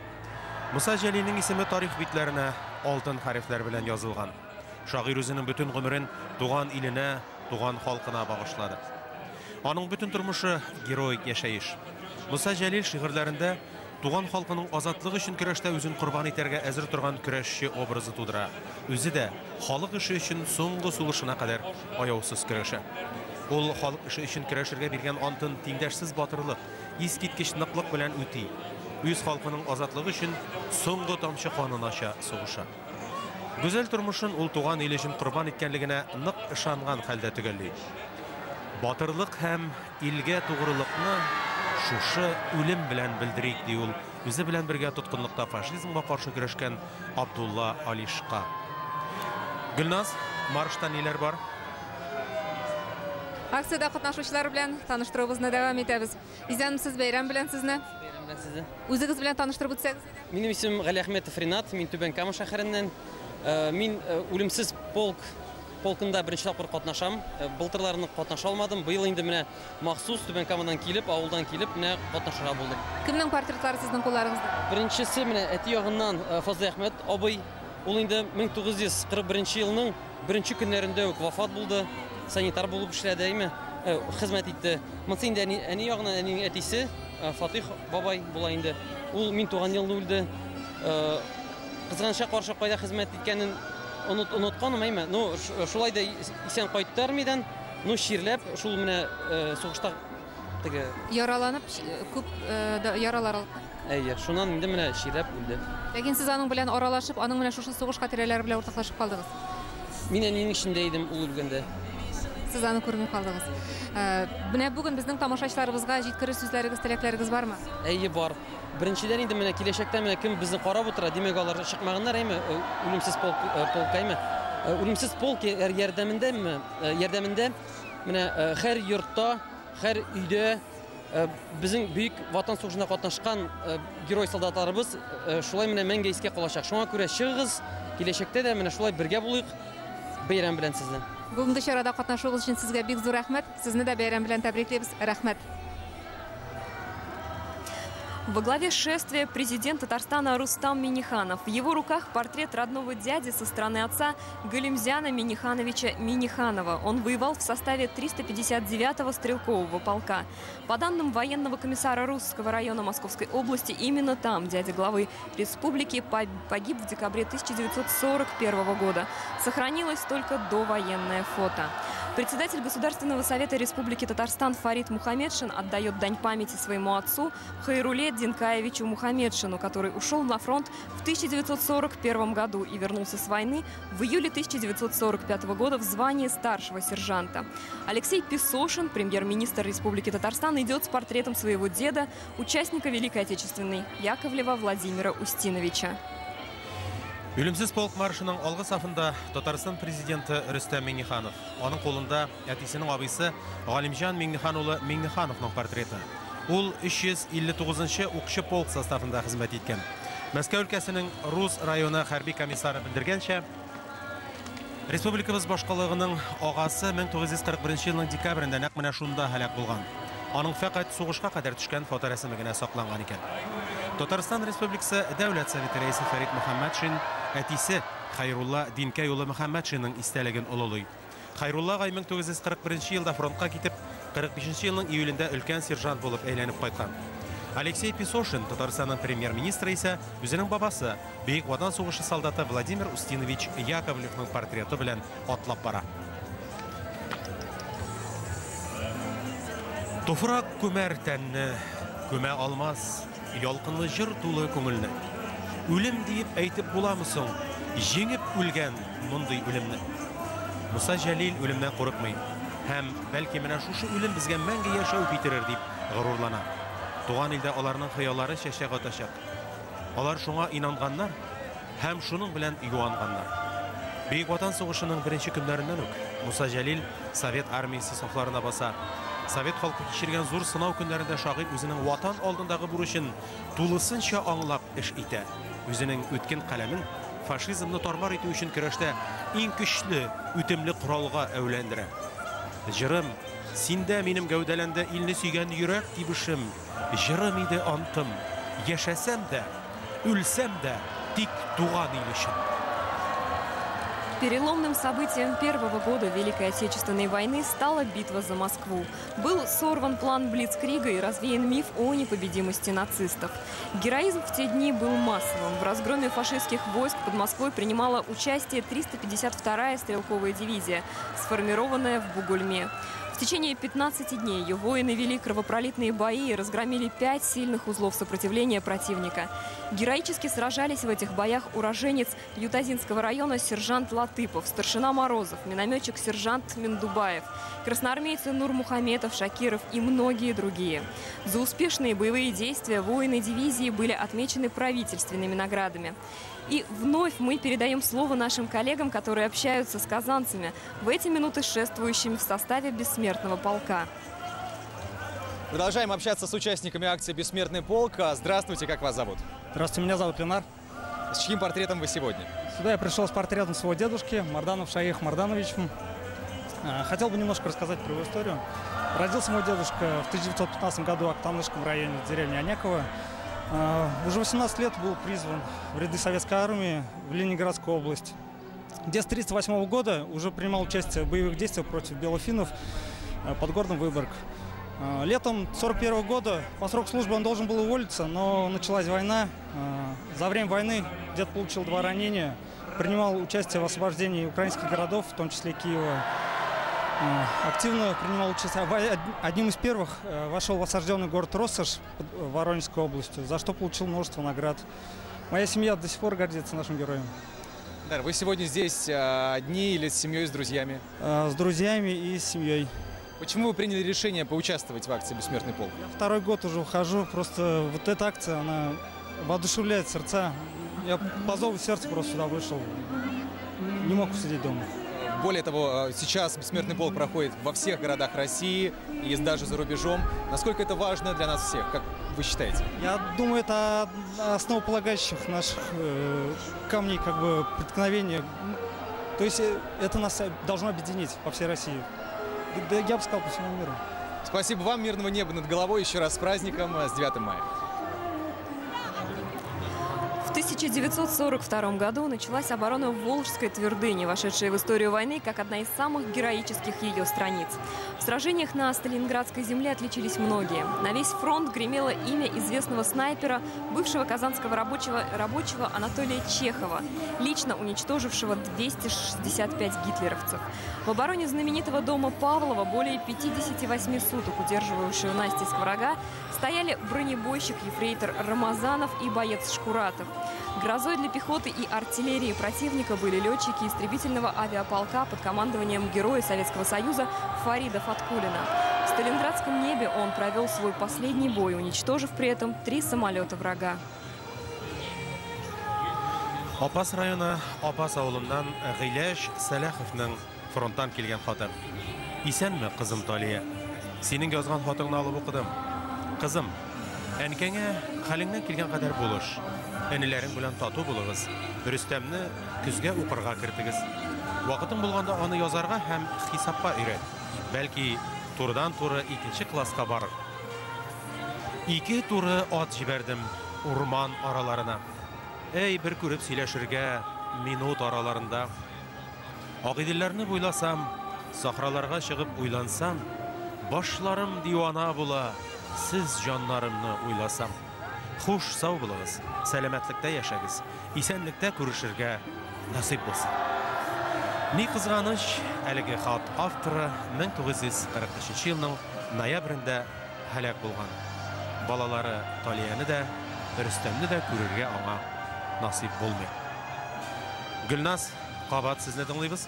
Муса Җәлилнең исеме тарих битләренә алтын хәрефләр белән язылган. Шагыйрь үзенең бөтен гомерен туган иленә, туган халкына багышлады. Аның бөтен тормышы героик яшәеш. Муса Җәлил шигырьләрендә туган халкының азатлыгы өчен көрәштә үзен корбан итәргә әзер торган көрәшче образы тудыра. Үзе дә халык эше өчен соңгы сулышына кадәр аяусыз көрәшә. Ул халык эше өчен көрәшергә биргән антын тиңдәшсез батырлык, искиткеч ныклык белән үти. Үз халкының азатлыгы өчен соңгы тамчы канынача сугыша. Гүзәл тормышын ул туган ил өчен корбан иткәнлегенә нык ышанган хәлдә төгәлли. Батырлык һәм илгә тугрылыкны шушы үлем белән белдерик, ди ул үзе белән бергә тоткынлыкта фашизмга каршы көрәшкән Абдулла Алишка. Гөлназ, маршта ниләр бар? Акциядә катнашучылар белән таныштыруыбызны дәвам итәбез. Исәнмесез, бәйрәм белән сезне. белән сезне. Үзегез белән таныштырып үтсәгез иде. Минем исемем Галиәхметов Ринат, мин Түбән Кама шәһәреннән. Мин Үлемсез полк полкында беренче тапкыр катнашам. Былтырларны катнаша алмадым. Быел инде менә махсус Түбән Камадан килеп, авылдан килеп, менә катнашырга булдым. Кемнең портретлары сезнең кулларыгызда? Беренчесе менә әти ягыннан Фазлый Әхмәт абый. Ул инде 1941 елның беренче көннәрендә үк вафат булды. Санитар булып эшләде, әйме? Хезмәт итте. Монысы инде әни ягыннан әнинең әтисе Фатих бабай була инде. Ул мин туган елны үлде. Кызганычка каршы кайда хезмәт иткәнен онытканым, әйме? Ну, шулай да исән кайтты армиядән. Ну, чирләп, шул менә сугышта теге яраланып, күп яралар алып. Әйе, шуннан инде менә чирләп үлде. Ләкин сез аның белән аралашып, аның менә шушы сугыш хатирәләре белән уртаклашып калдыгыз. Мин әнинең эчендә идем ул үлгәндә. Сез аны күрми калдыгыз. Менә бүген безнең тамашачыларыбызга җиткерер сүзләрегез, теләкләрегез бармы? Әйе, бар. Беренчедән инде менә киләчәктә менә кем безне карап утыра, димәк алар чыкмаганнар, әйме, Үлемсез полк, полк әйме. Үлемсез полк ярдәмендә, ярдәмендә менә һәр йортта, һәр өйдә безнең Бөек Ватан сугышында катнашкан герой солдатларыбыз шулай менә мәңге искә калачак. Шуңа күрә чыгыгыз, киләчәктә дә менә шулай бергә булыйк. Бәйрәм белән сезне. Бүгенге чарада катнашуыгыз өчен сезгә бик зур рәхмәт. Сезне дә бәйрәм белән тәбриклибез. Рәхмәт. Во главе шествия президент Татарстана Рустам Минниханов. В его руках портрет родного дяди со стороны отца Галимзяна Миннихановича Минниханова. Он воевал в составе 359-го стрелкового полка. По данным военного комиссара Русского района Московской области, именно там дядя главы республики погиб в декабре 1941 года. Сохранилось только довоенное фото. Председатель Государственного совета Республики Татарстан Фарид Мухаметшин отдает дань памяти своему отцу Хайруле Динкаевичу Мухаметшину, который ушел на фронт в 1941 году и вернулся с войны в июле 1945 года в звании старшего сержанта. Алексей Песошин, премьер-министр Республики Татарстан, идет с портретом своего деда, участника Великой Отечественной Яковлева Владимира Устиновича. Үлемсез полк маршының алгы сафында Татарстан президенты Рөстәм Миңнеханов. Аның кулында әтисенең абыйсы Галимҗан Миңнехан улы Миңнехановның портреты. Ул 359-нчы укчы полк составында хезмәт иткән. Мәскәү өлкәсенең Рус районы хәрби комиссары белдергәнчә, республикабыз башкалыгының агасы 1941 елның декабрендә нәкъ менә шунда һәлак булган. Аның фәкать сугышка кадәр төшкән фоторәсеме генә сакланган икән. Татарстан Республикасы Дәүләт Советы рәисе Фәрит Мөхәммәтшин әтисе Хайрулла Динкәй улы Мөхәммәтшинның истәлеген олылый. Хайрулла агай 1941 елда фронтка китеп, 45 елның июлендә өлкән сержант булып әйләнеп кайткан. Алексей Песошин, Татарстанның премьер-министры исә, үзенең бабасы, Бөек Ватан сугышы солдаты Владимир Устинович Яковлевның портреты белән атлап бара. Туфрак күмәр тәнне, күмә алмас, ялкынлы җыр тулы күңелне. Үлем диеп әйтеп буламы соң, җиңеп үлгән мондый үлемне. Муса Җәлил үлемнән курыкмый. Һәм бәлки менә шушы үлем безгә мәңге яшәү китерер дип горурлана. Туган илдә аларның хыяллары чәчәк атачак. Алар шуңа инанганнар һәм шуның белән юанганнар. Бөек Ватан сугышының беренче көннәреннән үк Муса Җәлил Совет армиясе сафларына баса. Совет халкы кичергән зур сынау көннәрендә шагыйрь үзенең ватан алдындагы бурычын тулысынча аңлап эш итә. Үзенең үткен каләмен фашизмны тармар итү өчен көрәштә иң көчле, үтемле коралга әйләндерә. Җырым, синдә минем гәүдәләнде илне сөйгән йөрәк тибешем. Җырым иде антым, яшәсәм дә, үлсәм дә, тик туган ил өчен. Переломным событием первого года Великой Отечественной войны стала битва за Москву. Был сорван план Блицкрига и развеян миф о непобедимости нацистов. Героизм в те дни был массовым. В разгроме фашистских войск под Москвой принимала участие 352-я стрелковая дивизия, сформированная в Бугульме. В течение 15 дней ее воины вели кровопролитные бои и разгромили 5 сильных узлов сопротивления противника. Героически сражались в этих боях уроженец Ютазинского района сержант Латыпов, старшина Морозов, минометчик сержант Миндубаев, красноармейцы Нурмухаметов, Шакиров и многие другие. За успешные боевые действия воины дивизии были отмечены правительственными наградами. И вновь мы передаем слово нашим коллегам, которые общаются с казанцами, в эти минуты шествующими в составе бессмертного полка. Продолжаем общаться с участниками акции «Бессмертный полк». Здравствуйте, как вас зовут? Здравствуйте, меня зовут Ленар. С чьим портретом вы сегодня? Сюда я пришел с портретом своего дедушки, Марданов Шаих Марданович. Хотел бы немножко рассказать про его историю. Родился мой дедушка в 1915 году в Актанышском районе, в деревне Онеково. Уже 18 лет был призван в ряды советской армии в Ленинградскую область, где с 1938 года уже принимал участие в боевых действиях против белофиннов под городом Выборг. Летом 1941 года по сроку службы он должен был уволиться, но началась война. За время войны дед получил 2 ранения, принимал участие в освобождении украинских городов, в том числе Киева. Активно принимал участие. Одним из первых вошел в осажденный город Россошь Воронежской области, за что получил множество наград. Моя семья до сих пор гордится нашим героем. Вы сегодня здесь одни или с семьей, с друзьями? С друзьями и с семьей. Почему вы приняли решение поучаствовать в акции «Бессмертный полк»? Я второй год уже ухожу. Просто вот эта акция, она воодушевляет сердца. Я по зову сердца просто сюда вышел. Не мог сидеть дома. Более того, сейчас «Бессмертный полк» проходит во всех городах России и даже за рубежом. Насколько это важно для нас всех, как вы считаете? Я думаю, это основополагающих наших камней как бы преткновения. То есть это нас должно объединить по всей России. Да, я бы сказал, по всему миру. Спасибо вам, мирного неба над головой. Еще раз с праздником, с 9 мая. В 1942 году началась оборона Волжской твердыни, вошедшая в историю войны как одна из самых героических ее страниц. В сражениях на Сталинградской земле отличились многие. На весь фронт гремело имя известного снайпера, бывшего казанского рабочего Анатолия Чехова, лично уничтожившего 265 гитлеровцев. В обороне знаменитого дома Павлова, более 58 суток удерживавшего натиск врага, стояли бронебойщик ефрейтор Рамазанов и боец Шкуратов. Грозой для пехоты и артиллерии противника были летчики истребительного авиаполка под командованием героя Советского Союза Фарида Фаткулина. В Сталинградском небе он провел свой последний бой, уничтожив при этом 3 самолета врага. Апас районы Апас авылыннан Гыйләш Сәләховның фронттан килгән хаты. Исәнме, кызым Талия? Синең язган хатыңны алып укыдым. Кызым, әнкәңә хәлеңнән килгән кадәр булыш. Энеләрең белән тату булыгыз. Рөстәмне көзгә укырга кертегез. Вакытың булганда аны язарга һәм хисапка өйрәт. Бәлки турыдан-туры 2нче класска барыр. 2 туры ат җибәрдем урман араларына. Эй, бер күреп сөйләшергә минут араларында. Агыйделләрне буйласам, сахраларга чыгып уйлансам, башларым дивана була, сез җаннарымны уйласам. Хуш, сау булыгыз, сәламәтлектә яшәгез, исәнлектә күрешергә насыйп булсын. Ни кызганыч, әлеге хат авторы 1943 елның ноябрендә һәлак булган. Балалары Талияне дә, Рөстәмне дә күрергә аңа насыйп булмый. Гөлназ, кабат сезне тыңлыйбыз.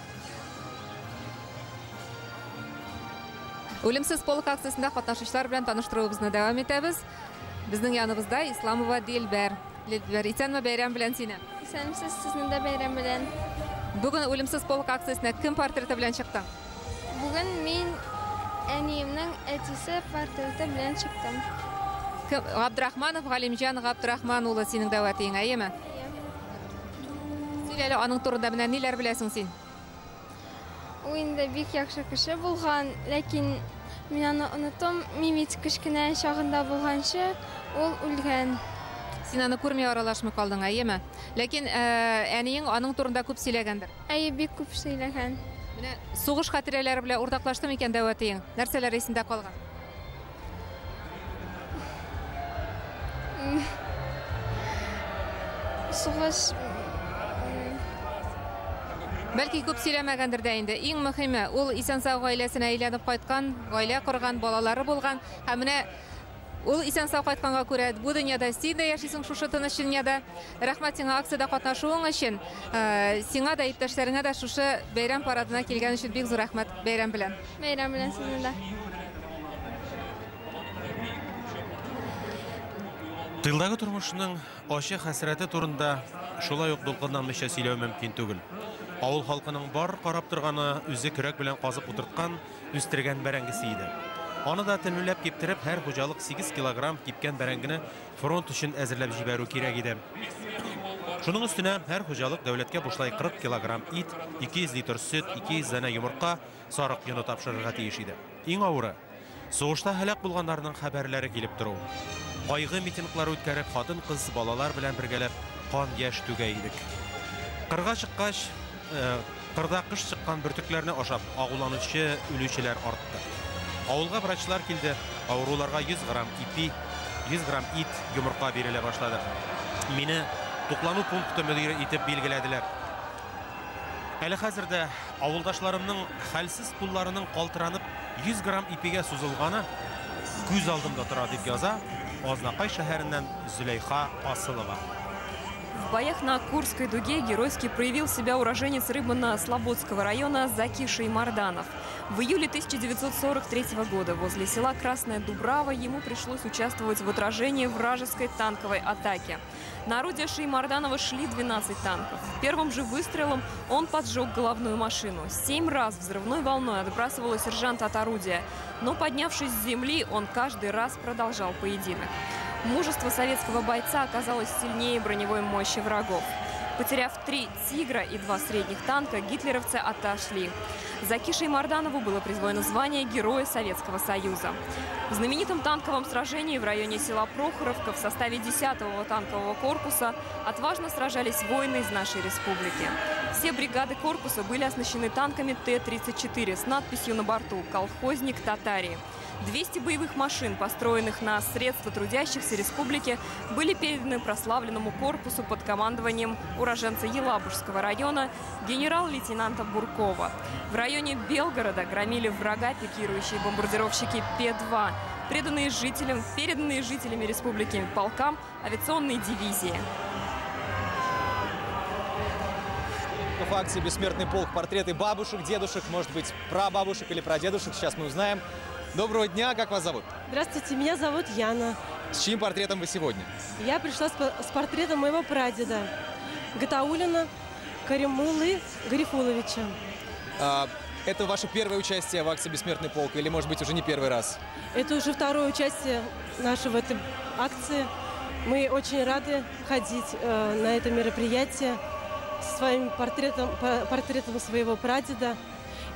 Үлемсез полк акциясендә катнашучылар белән таныштыруыбызны дәвам итәбез. Безнең яныбызда Исламова Дилбәр. Дилбәр, исәнме, бәйрәм белән сине? Исәнмесез, сезнең дә бәйрәм белән. Бүген Үлемсез полк акциясенә кем портреты белән чыктың? Бүген мин әниемнең әтисе портреты белән чыктым. Габдрахманов Галимҗан Габдрахман улы синең дәү әтиең, әйеме? Әйе. Сөйлә әле аның турында, менә ниләр беләсең син? Ул инде бик яхшы кеше булган, ләкин мин аны оныттым. Мин бит кечкенә чагында булганчы ул үлгән. Син аны күрми аралашмый калдың, әйеме? Ләкин әниең аның турында күп сөйләгәндер. Әйе, бик күп сөйләгән. Менә сугыш хатирәләре белән уртаклашты микән дәү әтиең? Нәрсәләр исендә калган? Сугыш Бәлки күп сөйләмәгәндер дә инде. Иң мөһиме, ул исән-сау гаиләсенә әйләнеп кайткан, гаилә корган, балалары булган. Һәм менә ул исән-сау кайтканга күрә бу дөньяда син дә яшисең шушы тыныч дөньяда. Рәхмәт сиңа акциядә катнашуың өчен. Сиңа да, иптәшләреңә дә шушы бәйрәм парадына килгән өчен бик зур рәхмәт. Бәйрәм белән. Бәйрәм белән сезне дә. Тылдагы тормышның ачы хәсрәте турында шулай ук дулкынланмыйча сөйләү мөмкин түгел. Авыл халкының бар карап торганы үзе көрәк белән казып утырткан, үстергән бәрәңгесе иде. Аны да телмеләп киптереп, һәр хуҗалык 8 килограмм кипкән бәрәңгене фронт өчен әзерләп җибәрү кирәк иде. Шуның өстенә һәр хуҗалык дәүләткә бушлай 40 килограмм ит, 200 литр сөт, 200 данә йомырка, сарык йоны тапшырырга тиеш иде. Иң авыры сугышта һәлак булганнарның хәбәрләре килеп тору. Кайгы митинглары үткәреп, хатын-кыз, балалар белән бергәләп кан яшь түгә идек. Кырга чыккач, кырда кыш чыккан бөртекләрне ашап агуланучы үлүчеләр артты. Авылга врачлар килде, авыруларга 100 грамм ипи, 100 грамм ит, йомырка бирелә башлады. Мине туклану пункты мөдире итеп билгеләделәр. Әле хәзер дә авылдашларымның хәлсез кулларының калтыранып 100 грамм ипигә сузылганы күз алдымда тора, дип яза Азнакай шәһәреннән Зөләйха Асылова. В боях на Курской дуге геройски проявил себя уроженец Рыбно-Слободского района Заки Шаймарданов. В июле 1943 года возле села Красная Дубрава ему пришлось участвовать в отражении вражеской танковой атаки. На орудие Шаймарданова шли 12 танков. Первым же выстрелом он поджег головную машину. 7 раз взрывной волной отбрасывало сержанта от орудия. Но, поднявшись с земли, он каждый раз продолжал поединок. Мужество советского бойца оказалось сильнее броневой мощи врагов. Потеряв 3 «Тигра» и 2 средних танка, гитлеровцы отошли. Заки Шаймарданову было присвоено звание Героя Советского Союза. В знаменитом танковом сражении в районе села Прохоровка в составе 10-го танкового корпуса отважно сражались воины из нашей республики. Все бригады корпуса были оснащены танками Т-34 с надписью на борту «Колхозник Татарии». 200 боевых машин, построенных на средства трудящихся республики, были переданы прославленному корпусу под командованием уроженца Елабужского района генерал-лейтенанта Буркова. В районе Белгорода громили врага пикирующие бомбардировщики П-2, переданные жителями республики полкам авиационной дивизии. В акции «Бессмертный полк» портреты бабушек, дедушек, может быть, прабабушек или прадедушек. Сейчас мы узнаем. Доброго дня, как вас зовут? Здравствуйте, меня зовут Яна. С чьим портретом вы сегодня? Я пришла с портретом моего прадеда, Гатаулина Каримуллы Гарифуловича. Это ваше первое участие в акции «Бессмертный полк» или, может быть, уже не первый раз? Это уже второе участие наше в этой акции. Мы очень рады ходить на это мероприятие со своим портретом своего прадеда.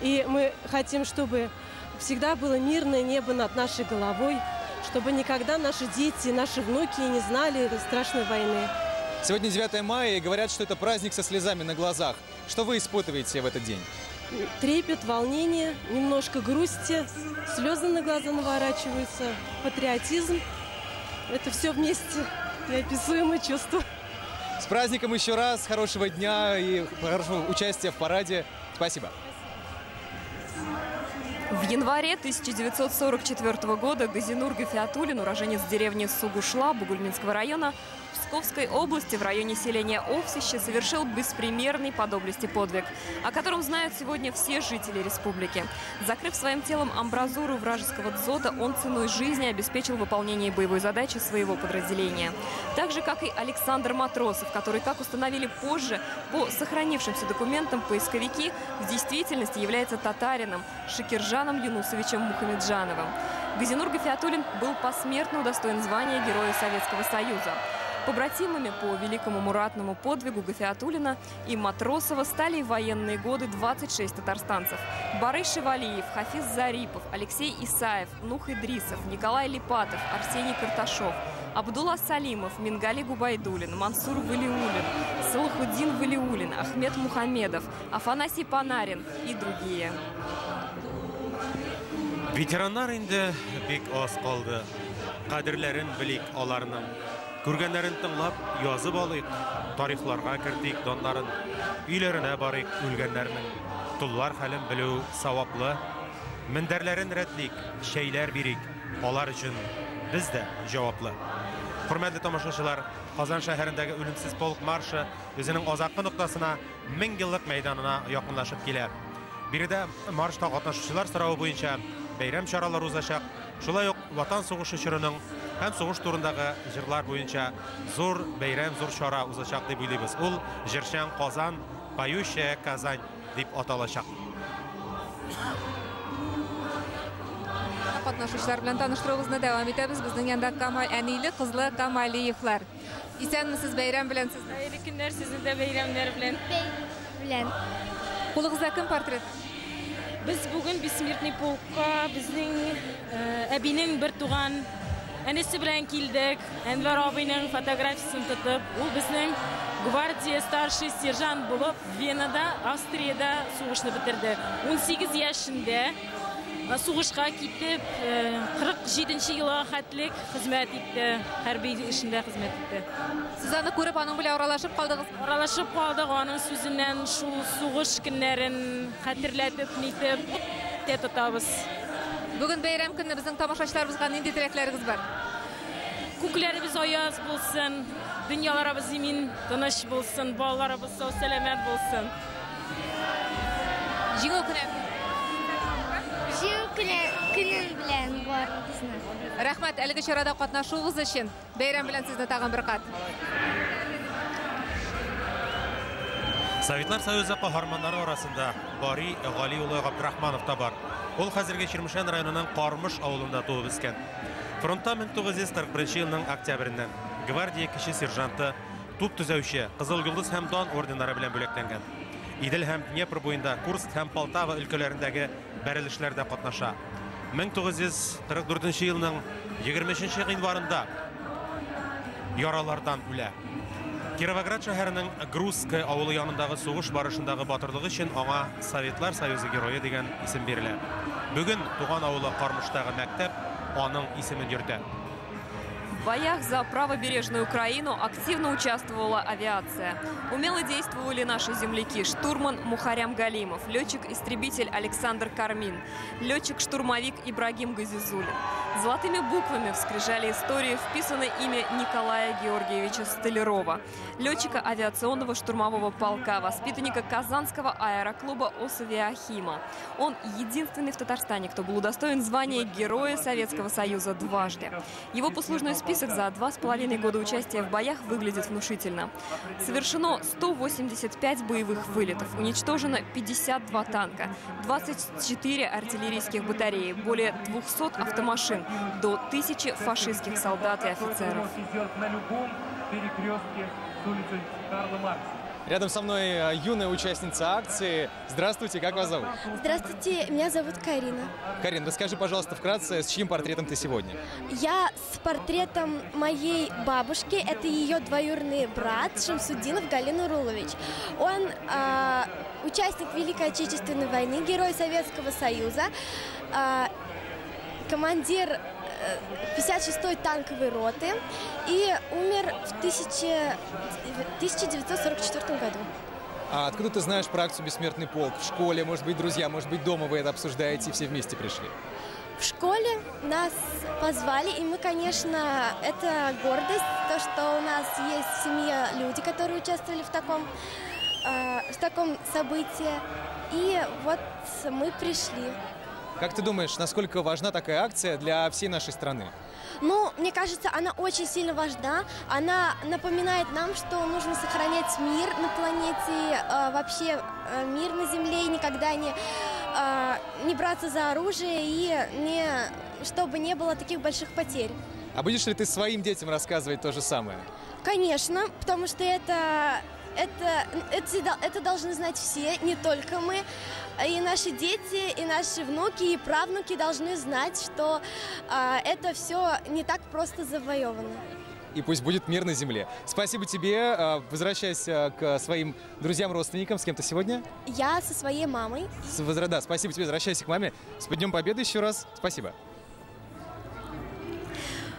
И мы хотим, чтобы всегда было мирное небо над нашей головой, чтобы никогда наши дети, наши внуки не знали этой страшной войны. Сегодня 9 мая, и говорят, что это праздник со слезами на глазах. Что вы испытываете в этот день? Трепет, волнение, немножко грусти, слезы на глаза наворачиваются, патриотизм. Это все вместе неописуемое чувство. С праздником еще раз, хорошего дня и хорошего участия в параде. Спасибо. В январе 1944 года Газинур Гафиатуллин, уроженец деревни Сугушла Бугульминского района, в Псковской области в районе селения Овсище совершил беспримерный по доблести подвиг, о котором знают сегодня все жители республики. Закрыв своим телом амбразуру вражеского дзота, он ценой жизни обеспечил выполнение боевой задачи своего подразделения. Так же, как и Александр Матросов, который, как установили позже, по сохранившимся документам поисковики, в действительности является татарином Шакиржаном Юнусовичем Мухамеджановым. Газинур Гафиатуллин был посмертно удостоен звания Героя Советского Союза. Побратимами по великому муратному подвигу Гафиатуллина и Матросова стали в военные годы 26 татарстанцев. Барыс Шевалиев, Хафиз Зарипов, Алексей Исаев, Нух Идрисов, Николай Липатов, Арсений Карташов, Абдулла Салимов, Мингали Губайдулин, Мансур Валиуллин, Салахуддин Валиуллин, Ахмед Мухамедов, Афанасий Панарин и другие. Ветераннар инде бик аз калды. Кадерләрен белик аларның. Күргәннәрен тыңлап, язып алыйк, тарихларга кертик даннарын, өйләренә барыйк үлгәннәрнең. Толлар хәлен белү саваплы. Мендәрләрен рәтлик, чәйләр бирик. Алар өчен без дә җаваплы. Хөрмәтле тамашачылар, Казан шәһәрендәге Үлемсез полк маршы үзенең азаккы ноктасына, 1000 еллык мәйданына якынлашып килә. Биредә маршта катнашучылар соравы буенча бәйрәм чаралары узачак. Шулай ук Ватан сугышы чорының һәм сугыш турындагы җырлар буенча зур бәйрәм, зур чара узачак дип уйлыйбыз. Ул Җырчан Казан, Поющая Казань дип аталачак. катнашучылар белән таныштыруыбызны дәвам итәбез. Безнең янда әниле кызлы Камалиевлар. Исәнмесез, бәйрәм белән сезне. Хәерле көннәр, сезне дә бәйрәмнәр белән. Белән. Кулыгызда кем портрет? Без бүген Бессмертный полкка безнең әбинең бер туган әнисе белән килдек. Әнвәр абыйның фотографиясен тотып, ул безнең гвардия старший сержант булып Венада, Австриядә сугышны бетерде. 18 яшендә сугышка китеп, 47 елга хәтлек хезмәт итте, хәрби эшендә хезмәт итте. Сез аны күреп, аның белән аралашып калдыгыз? Аралашып калдык, аның сүзеннән шул сугыш көннәрен хәтерләтеп, нитеп тә тотабыз. Бүген бәйрәм көне, безнең тамашачыларыбызга нинди теләкләрегез бар? Күкләребез аяз булсын, дөньяларыбыз имин, тыныч булсын, балаларыбыз сау сәламәт булсын. Җиңү көне. Җиңү көне белән барыбызны. Рәхмәт әлеге чарада катнашуыгыз өчен. Бәйрәм белән сезне тагын бер кат. Советлар Союзы каһарманнары арасында Бари Гали улы Габдрахманов та бар. Ул хәзерге Чирмешән районының Кармыш авылында туып үскән. Фронтта 1941 елның октябреннән гвардия кече сержанты, туп төзәүче, Кызыл Йолдыз һәм Дан орденнары белән бүләкләнгән. Идел һәм Днепр буенда Курск һәм Полтава өлкәләрендәге бәрелешләрдә катнаша. 1944 елның 23 гыйнварында яралардан үлә. Кировоград шәһәренең Грузское авылы янындагы сугыш барышындагы батырлыгы өчен аңа Советлар Союзы герое дигән исем бирелә. Бүген туган авылы Кармыштагы мәктәп аның исемен йөртә. В боях за правобережную Украину активно участвовала авиация. Умело действовали наши земляки: штурман Мухарям Галимов, летчик-истребитель Александр Кармин, летчик-штурмовик Ибрагим Газизулин. Золотыми буквами в скрижали истории вписано имя Николая Георгиевича Столярова, летчика авиационного штурмового полка, воспитанника Казанского аэроклуба «Осавиахима». Он единственный в Татарстане, кто был удостоен звания Героя Советского Союза дважды. Его послужной список за 2,5 года участия в боях выглядит внушительно. Совершено 185 боевых вылетов, уничтожено 52 танка, 24 артиллерийских батареи, более 200 автомашин, до 1000 фашистских солдат и офицеров. Рядом со мной юная участница акции. Здравствуйте, как вас зовут? Здравствуйте, меня зовут Карина. Карин, расскажи, пожалуйста, вкратце, с чьим портретом ты сегодня? Я с портретом моей бабушки. Это ее двоюродный брат Шамсудинов Галин Урулович. Он участник Великой Отечественной войны, герой Советского Союза, командир 56-й танковой роты и умер в 1944 году. А откуда ты знаешь про акцию «Бессмертный полк»? В школе, может быть, друзья, может быть, дома вы это обсуждаете и все вместе пришли? В школе нас позвали, и мы, конечно, это гордость, то, что у нас есть в семье люди, которые участвовали в таком событии. И вот мы пришли. Как ты думаешь, насколько важна такая акция для всей нашей страны? Ну, мне кажется, она очень сильно важна. Она напоминает нам, что нужно сохранять мир на планете, вообще мир на Земле, и никогда не браться за оружие, и чтобы не было таких больших потерь. А будешь ли ты своим детям рассказывать то же самое? Конечно, потому что это должны знать все, не только мы. И наши дети, и наши внуки, и правнуки должны знать, что это все не так просто завоевано. И пусть будет мир на земле. Спасибо тебе. Возвращайся к своим друзьям, родственникам. С кем ты сегодня? Я со своей мамой. Да, спасибо тебе. Возвращайся к маме. С Днем Победы еще раз. Спасибо.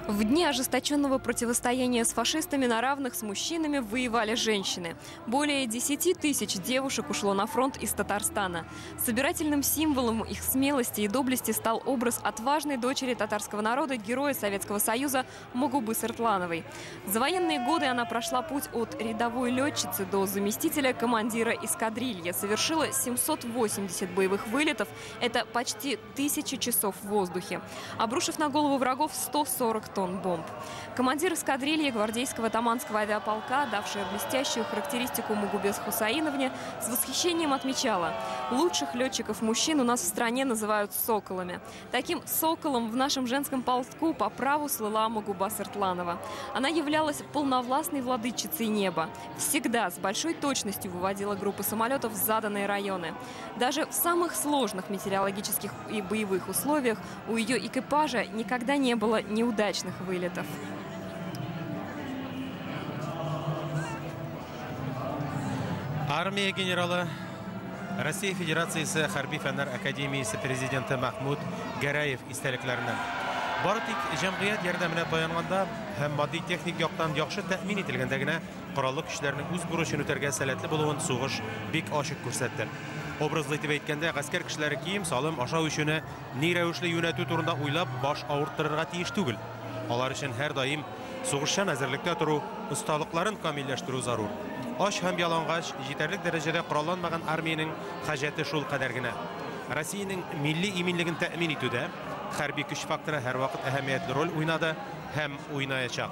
В дни ожесточенного противостояния с фашистами на равных с мужчинами воевали женщины. Более 10 тысяч девушек ушло на фронт из Татарстана. Собирательным символом их смелости и доблести стал образ отважной дочери татарского народа, героя Советского Союза Магубы Сыртлановой. За военные годы она прошла путь от рядовой летчицы до заместителя командира эскадрильи. Совершила 780 боевых вылетов. Это почти 1000 часов в воздухе. Обрушив на голову врагов 140 тонн бомб. Командир эскадрильи гвардейского Таманского авиаполка, давшая блестящую характеристику Мугубес Хусаиновне, с восхищением отмечала: лучших летчиков-мужчин у нас в стране называют соколами. Таким соколом в нашем женском полку по праву слыла Магуба Сыртланова. Она являлась полновластной владычицей неба. Всегда с большой точностью выводила группы самолетов в заданные районы. Даже в самых сложных метеорологических и боевых условиях у ее экипажа никогда не было неудачных вылетов. Армия генералы Россия Федерациясе Хәрби фәннәр академиясе президенты Мәхмүт Гәрәев истәлекләреннән. Бары тик җәмгыять ярдәменә таянганда һәм матди техник яктан яхшы тәэмин ителгәндә генә кораллы көчләрнең үз бурычын үтәргә сәләтле булуын сугыш бик ачык күрсәтте. Образлы итеп әйткәндә, гаскәр кешеләре кием, салым, ашау эчүне ни рәвешле юнәтү турында уйлап баш авырттырырга тиеш түгел. Алар өчен һәрдаим сугышчан әзерлектә тору, осталыкларын камилләштерү зарур. Ач һәм ялангач, җитәрлек дәрәҗәдә коралланмаган армиянең хаҗәте шул кадәр генә. Россиянең милли иминлеген тәэмин итүдә хәрби көч факторы һәрвакыт әһәмиятле роль уйнады һәм уйнаячак.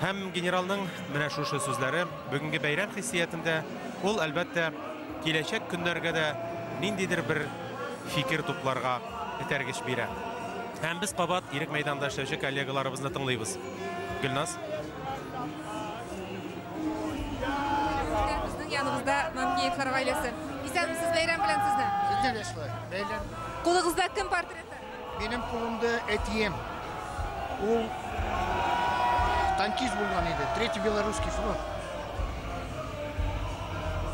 Һәм генералның менә шушы сүзләре бүгенге бәйрәм хиссиятендә ул әлбәттә киләчәк көннәргә дә ниндидер бер фикер тупларга этәргеч бирә. Һәм без кабат Ирек мәйданында эшләүче коллегаларыбызны тыңлыйбыз. Гөлназ. Безнең яныбызда Мамкеевлар гаиләсе. Исәнмесез, бәйрәм белән сезне. Сезне дә шулай. Бәйрәм. Кулыгызда кем портреты? Минем кулымда әтием. Ул танкист булган иде. Третий Белорусский фронт.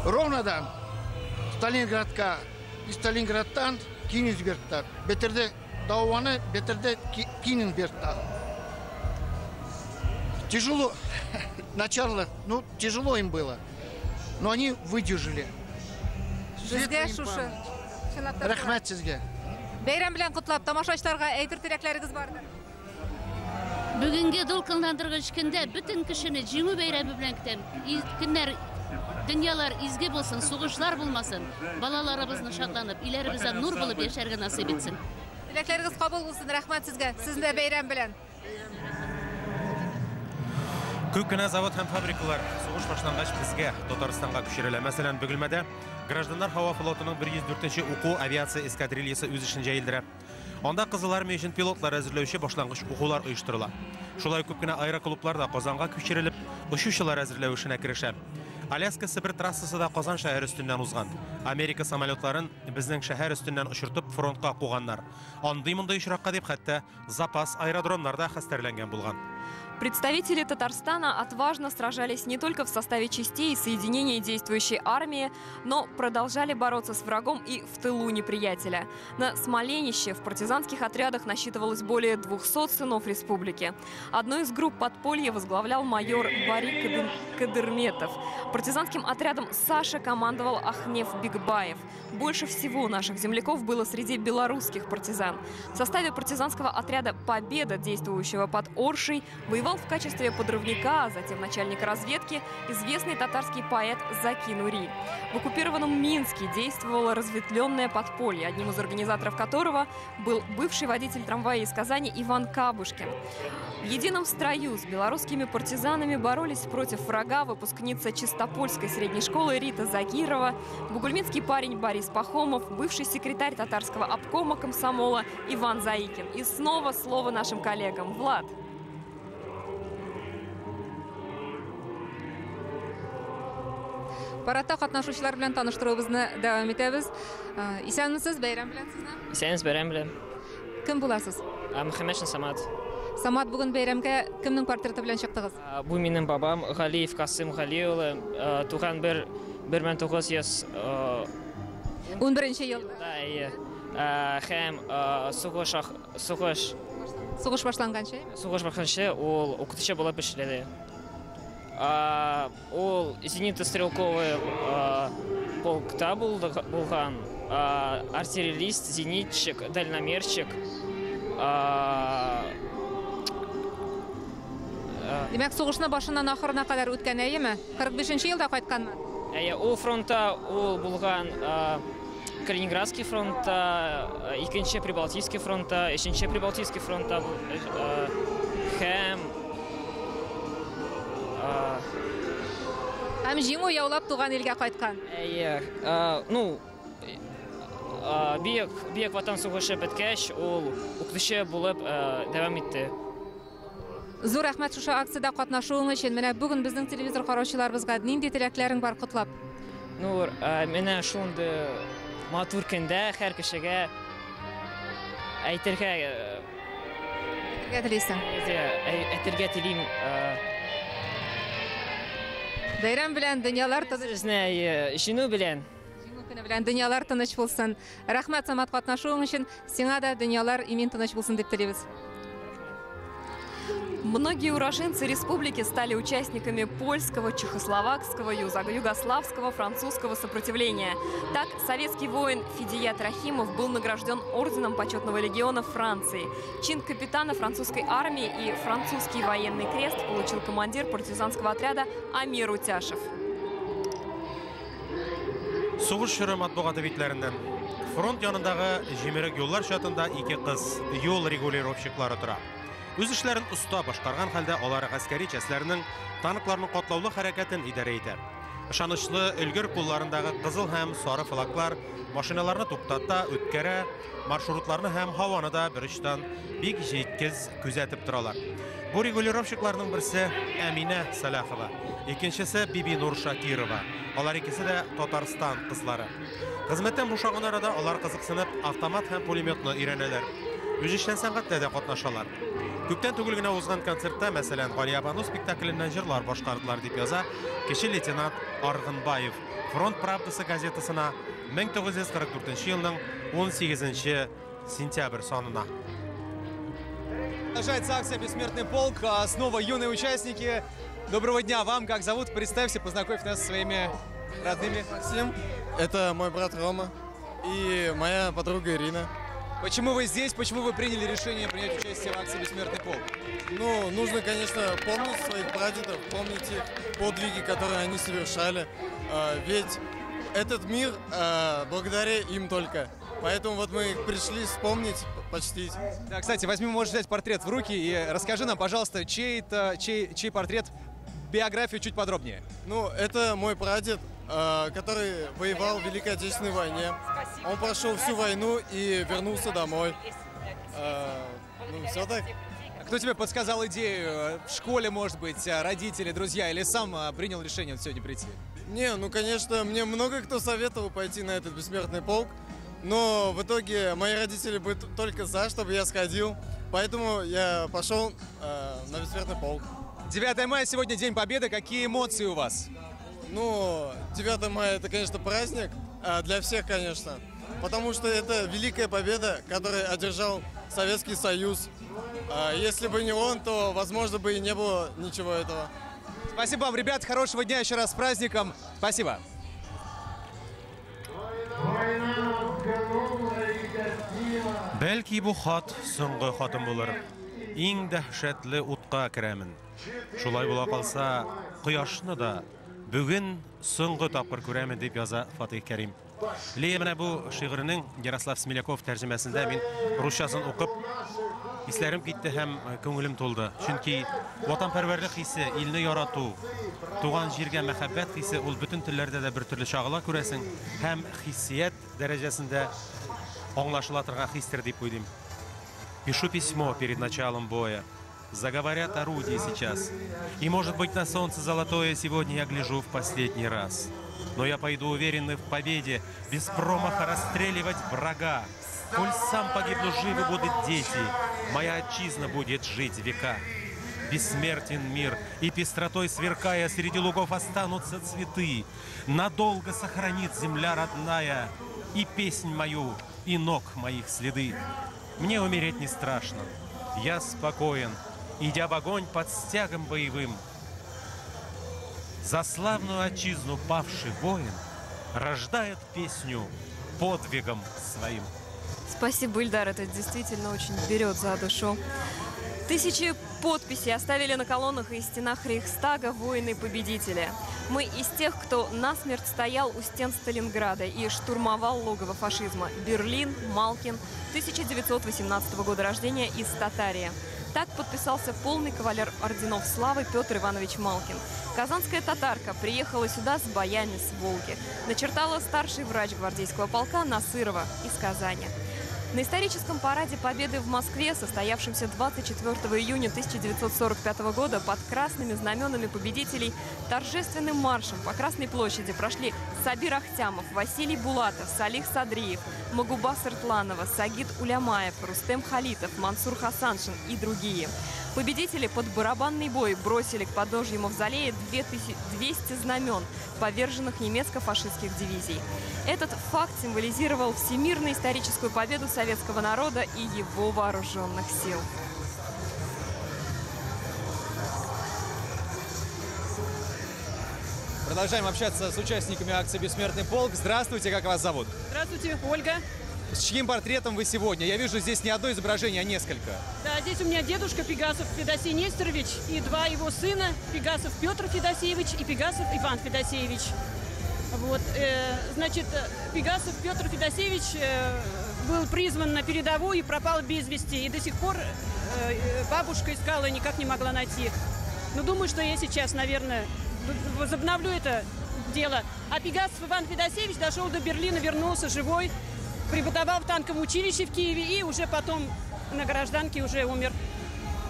Ровнодан Сталинградка, Сталинградтан Кенигсбергта бетерде дауаны, бетерде Кенигсбергта. Тяжело, начало, ну, тяжело им было, но они выдержали. Сезгә шушы. Рәхмәт сезгә. Бәйрәм белән котлап, тамашачыларга әйтер теләкләрегез бардыр. Бүгенге дулкынландыргыч көндә бөтен кешене җиңү бәйрәме белән көтәм. Көннәр, дөньялар изге булсын, сугышлар булмасын. Балаларыбызны шатланып, өйләребездә нур булып яшәргә насыйп итсен. Теләкләрегез кабул булсын, рәхмәт сезгә. Сезне дә бәйрәм белән. Күп кенә завод һәм фабрикалар сугыш башлангач безгә, Татарстанга күчерелә. Мәсәлән, Бөгелмәдә гражданнар һава флотының 104-нче уку авиация эскадрильясы үз эшен җәелдерә. Анда Кызыл Армия өчен пилотлар әзерләүче башлангыч укулар оештырыла. Шулай күп кенә аэроклублар да Казанга күчерелеп, очучылар әзерләү эшенә керешә. Аляска Себер трассасы да Казан шәһәре өстеннән узган. Америка самолетларын безнең шәһәр өстеннән очыртып фронтка куганнар. Андый-мондый очракка дип хәтта запас аэродромнар да хәстәрләнгән булган. Представители Татарстана отважно сражались не только в составе частей и соединений действующей армии, но продолжали бороться с врагом и в тылу неприятеля. На Смоленище в партизанских отрядах насчитывалось более 200 сынов республики. Одну из групп подполья возглавлял майор Бари Кадырметов. Партизанским отрядом Саша командовал Ахнев Бигбаев. Больше всего наших земляков было среди белорусских партизан. В составе партизанского отряда «Победа», действующего под Оршей, воевал в качестве подрывника, а затем начальника разведки, известный татарский поэт Заки Нури. В оккупированном Минске действовало разветвленное подполье, одним из организаторов которого был бывший водитель трамвая из Казани Иван Кабушкин. В едином строю с белорусскими партизанами боролись против врага выпускница Чистопольской средней школы Рита Загирова, бугульминский парень Борис Пахомов, бывший секретарь татарского обкома комсомола Иван Заикин. И снова слово нашим коллегам. Влад. Парадта катнашучылар белән таныштыруыбызны дәвам итәбез. Исәнмесез, бәйрәм белән сезне. Исәнмесез, бәйрәм белән. Кем буласыз? Мөхәммәтшин Самат. Самат, бүген бәйрәмгә кемнең портреты белән чыктыгыз? Бу минем бабам Галиев Касым Гали улы, туган 1911 елда. Да, әйе. Һәм сугыш башланганчы? Сугыш башланганчы ул укытучы булып эшләде. Ул зенитно-стрелковый полкта булган, артиллерист, зенитчик, дальномерчик. Димәк, сугышны башыннан ахырына кадәр үткән, әйеме? 45 елда кайтканмы? Әйе, ул фронтта ул булган Калининградский фронтта, икенче Прибалтийский фронтта, өченче Прибалтийский фронтта Һәм Һәм җиңү яулап туган илгә кайткан. Әйе, ну, Бөек Ватан сугышы беткәч, ул укытучы булып дәвам итте. Зур рәхмәт шушы акциядә катнашуың өчен. Менә бүген безнең телевизор караучыларыбызга нинди теләкләрең бар котлап? Ну, менә шундый матур көндә һәр кешегә әйтергә телисең. Әйтергә телим. Бәйрәм белән дөньялар тыныч. Җиңү белән. Җиңү көне белән дөньялар тыныч булсын. Рәхмәт, Самат, катнашуың өчен. Сиңа да дөньялар имин тыныч булсын дип телибез. Многие уроженцы республики стали участниками польского, чехословакского, югославского, французского сопротивления. Так, советский воин Фидият Рахимов был награжден орденом почетного легиона Франции. Чин капитана французской армии и французский военный крест получил командир партизанского отряда Амир Утяшев. Сугыш чоры матбугаты битләреннән. Фронт янындагы җимерек юллар чатында ике кыз юл регулировщиклары тора. Үз эшләрен оста башкарган хәлдә алар гаскәри частьләрнең, танкларның катлаулы хәрәкәтен идарә итә. Ышанычлы өлгер кулларындагы кызыл һәм сары флаглар машиналарны туктата, үткәрә, маршрутларны һәм һаваны да бер очтан бик җиткез күзәтеп торалар. Бу регулировщикларның берсе Әминә Салахова, икенчесе Бибинур Шакирова. Алар икесе дә Татарстан кызлары. Хезмәттән бушаган арада алар кызыксынып автомат һәм пулеметны өйрәнәләр. Үзешчән сәнгатьтә дә катнашалар. Күптән түгел генә узган концертта, мәсәлән, Галиябану спектакленнән җырлар башкардылар, дип яза кече лейтенант Аргынбаев Фронт правдасы газетасына 1944 елның 18 сентябрь санына. Продолжается акция «Бессмертный полк». Снова юные участники. Доброго дня вам. Как зовут? Представься, познакомь нас со своими родными. Максим, это мой брат Рома и моя подруга Ирина. Почему вы здесь? Почему вы приняли решение принять участие в акции «Бессмертный полк»? Ну, нужно, конечно, помнить своих прадедов, помнить их подвиги, которые они совершали. Ведь этот мир благодаря им только. Поэтому вот мы пришли вспомнить, почтить. Да, кстати, возьми, можешь взять портрет в руки и расскажи нам, пожалуйста, чей портрет, биографию чуть подробнее. Ну, это мой прадед, который воевал в Великой Отечественной войне. Он прошел всю войну и вернулся домой. Ну, все так. А кто тебе подсказал идею? В школе, может быть, родители, друзья, или сам принял решение сегодня прийти? Не, ну, конечно, мне много кто советовал пойти на этот бессмертный полк. Но в итоге мои родители были только за, чтобы я сходил. Поэтому я пошел на бессмертный полк. 9 мая сегодня День Победы. Какие эмоции у вас? Ну, 9 мая это, конечно, праздник для всех, конечно. Потому что это великая победа, которую одержал Советский Союз. Если бы не он, то, возможно, бы и не было ничего этого. Спасибо вам, ребят. Хорошего дня еще раз с праздником. Спасибо. Бәлки бу хат соңгы хатым булыр. Иң дәһшәтле утка керәмен. Шулай була калса, кояшны да бүген соңгы тапкыр күрәмен, дип яза Фатих Кәрим. Лия, менә бу шигыренең Ярослав Смеляков тәрҗемәсендә мин русчасын укып исләрем китте һәм күңелем тулды. Чөнки ватанпәрвәрлек хисе, илне ярату, туган җиргә мәхәббәт хисе ул бөтен телләрдә дә бер төрле чагыла, күрәсең, һәм хиссият дәрәҗәсендә аңлашыла торган хистер дип уйлыйм. Пишу письмо перед началом боя. Заговорят орудия сейчас. И, может быть, на солнце золотое сегодня я гляжу в последний раз. Но я пойду уверенный в победе, без промаха расстреливать врага. Коль сам погибну, живы будут дети, моя отчизна будет жить века. Бессмертен мир, и пестротой сверкая, среди лугов останутся цветы. Надолго сохранит земля родная и песнь мою, и ног моих следы. Мне умереть не страшно, я спокоен, идя в огонь под стягом боевым. За славную отчизну павший воин рождает песню подвигом своим. Спасибо, Ильдар, это действительно очень берет за душу. Тысячи подписей оставили на колоннах и стенах Рейхстага воины-победители. Мы из тех, кто насмерть стоял у стен Сталинграда и штурмовал логово фашизма. Берлин, Малкин, 1918 года рождения, из Татарии. Так подписался полный кавалер орденов славы Петр Иванович Малкин. Казанская татарка приехала сюда с боями с Волги. Начертала старший врач гвардейского полка Насырова из Казани. На историческом параде Победы в Москве, состоявшемся 24 июня 1945 года, под красными знаменами победителей торжественным маршем по Красной площади прошли Сабир Ахтямов, Василий Булатов, Салих Садриев, Магуба Сыртланова, Сагит Улямаев, Рустем Халитов, Мансур Хасаншин и другие. Победители под барабанный бой бросили к подножью мавзолея 2200 знамен поверженных немецко-фашистских дивизий. Этот факт символизировал всемирную историческую победу советского народа и его вооруженных сил. Продолжаем общаться с участниками акции «Бессмертный полк». Здравствуйте, как вас зовут? Здравствуйте, Ольга. С чьим портретом вы сегодня? Я вижу здесь не одно изображение, а несколько. Да, здесь у меня дедушка Пегасов Федосей Нестерович и два его сына, Пегасов Петр Федосеевич и Пегасов Иван Федосеевич. Вот, значит, Пегасов Петр Федосеевич был призван на передовую и пропал без вести. И до сих пор бабушка искала и никак не могла найти. Но думаю, что я сейчас, наверное, возобновлю это дело. А Пегасов Иван Федосеевич дошел до Берлина, вернулся живой, преподавал в танковом училище в Киеве и уже потом на гражданке уже умер.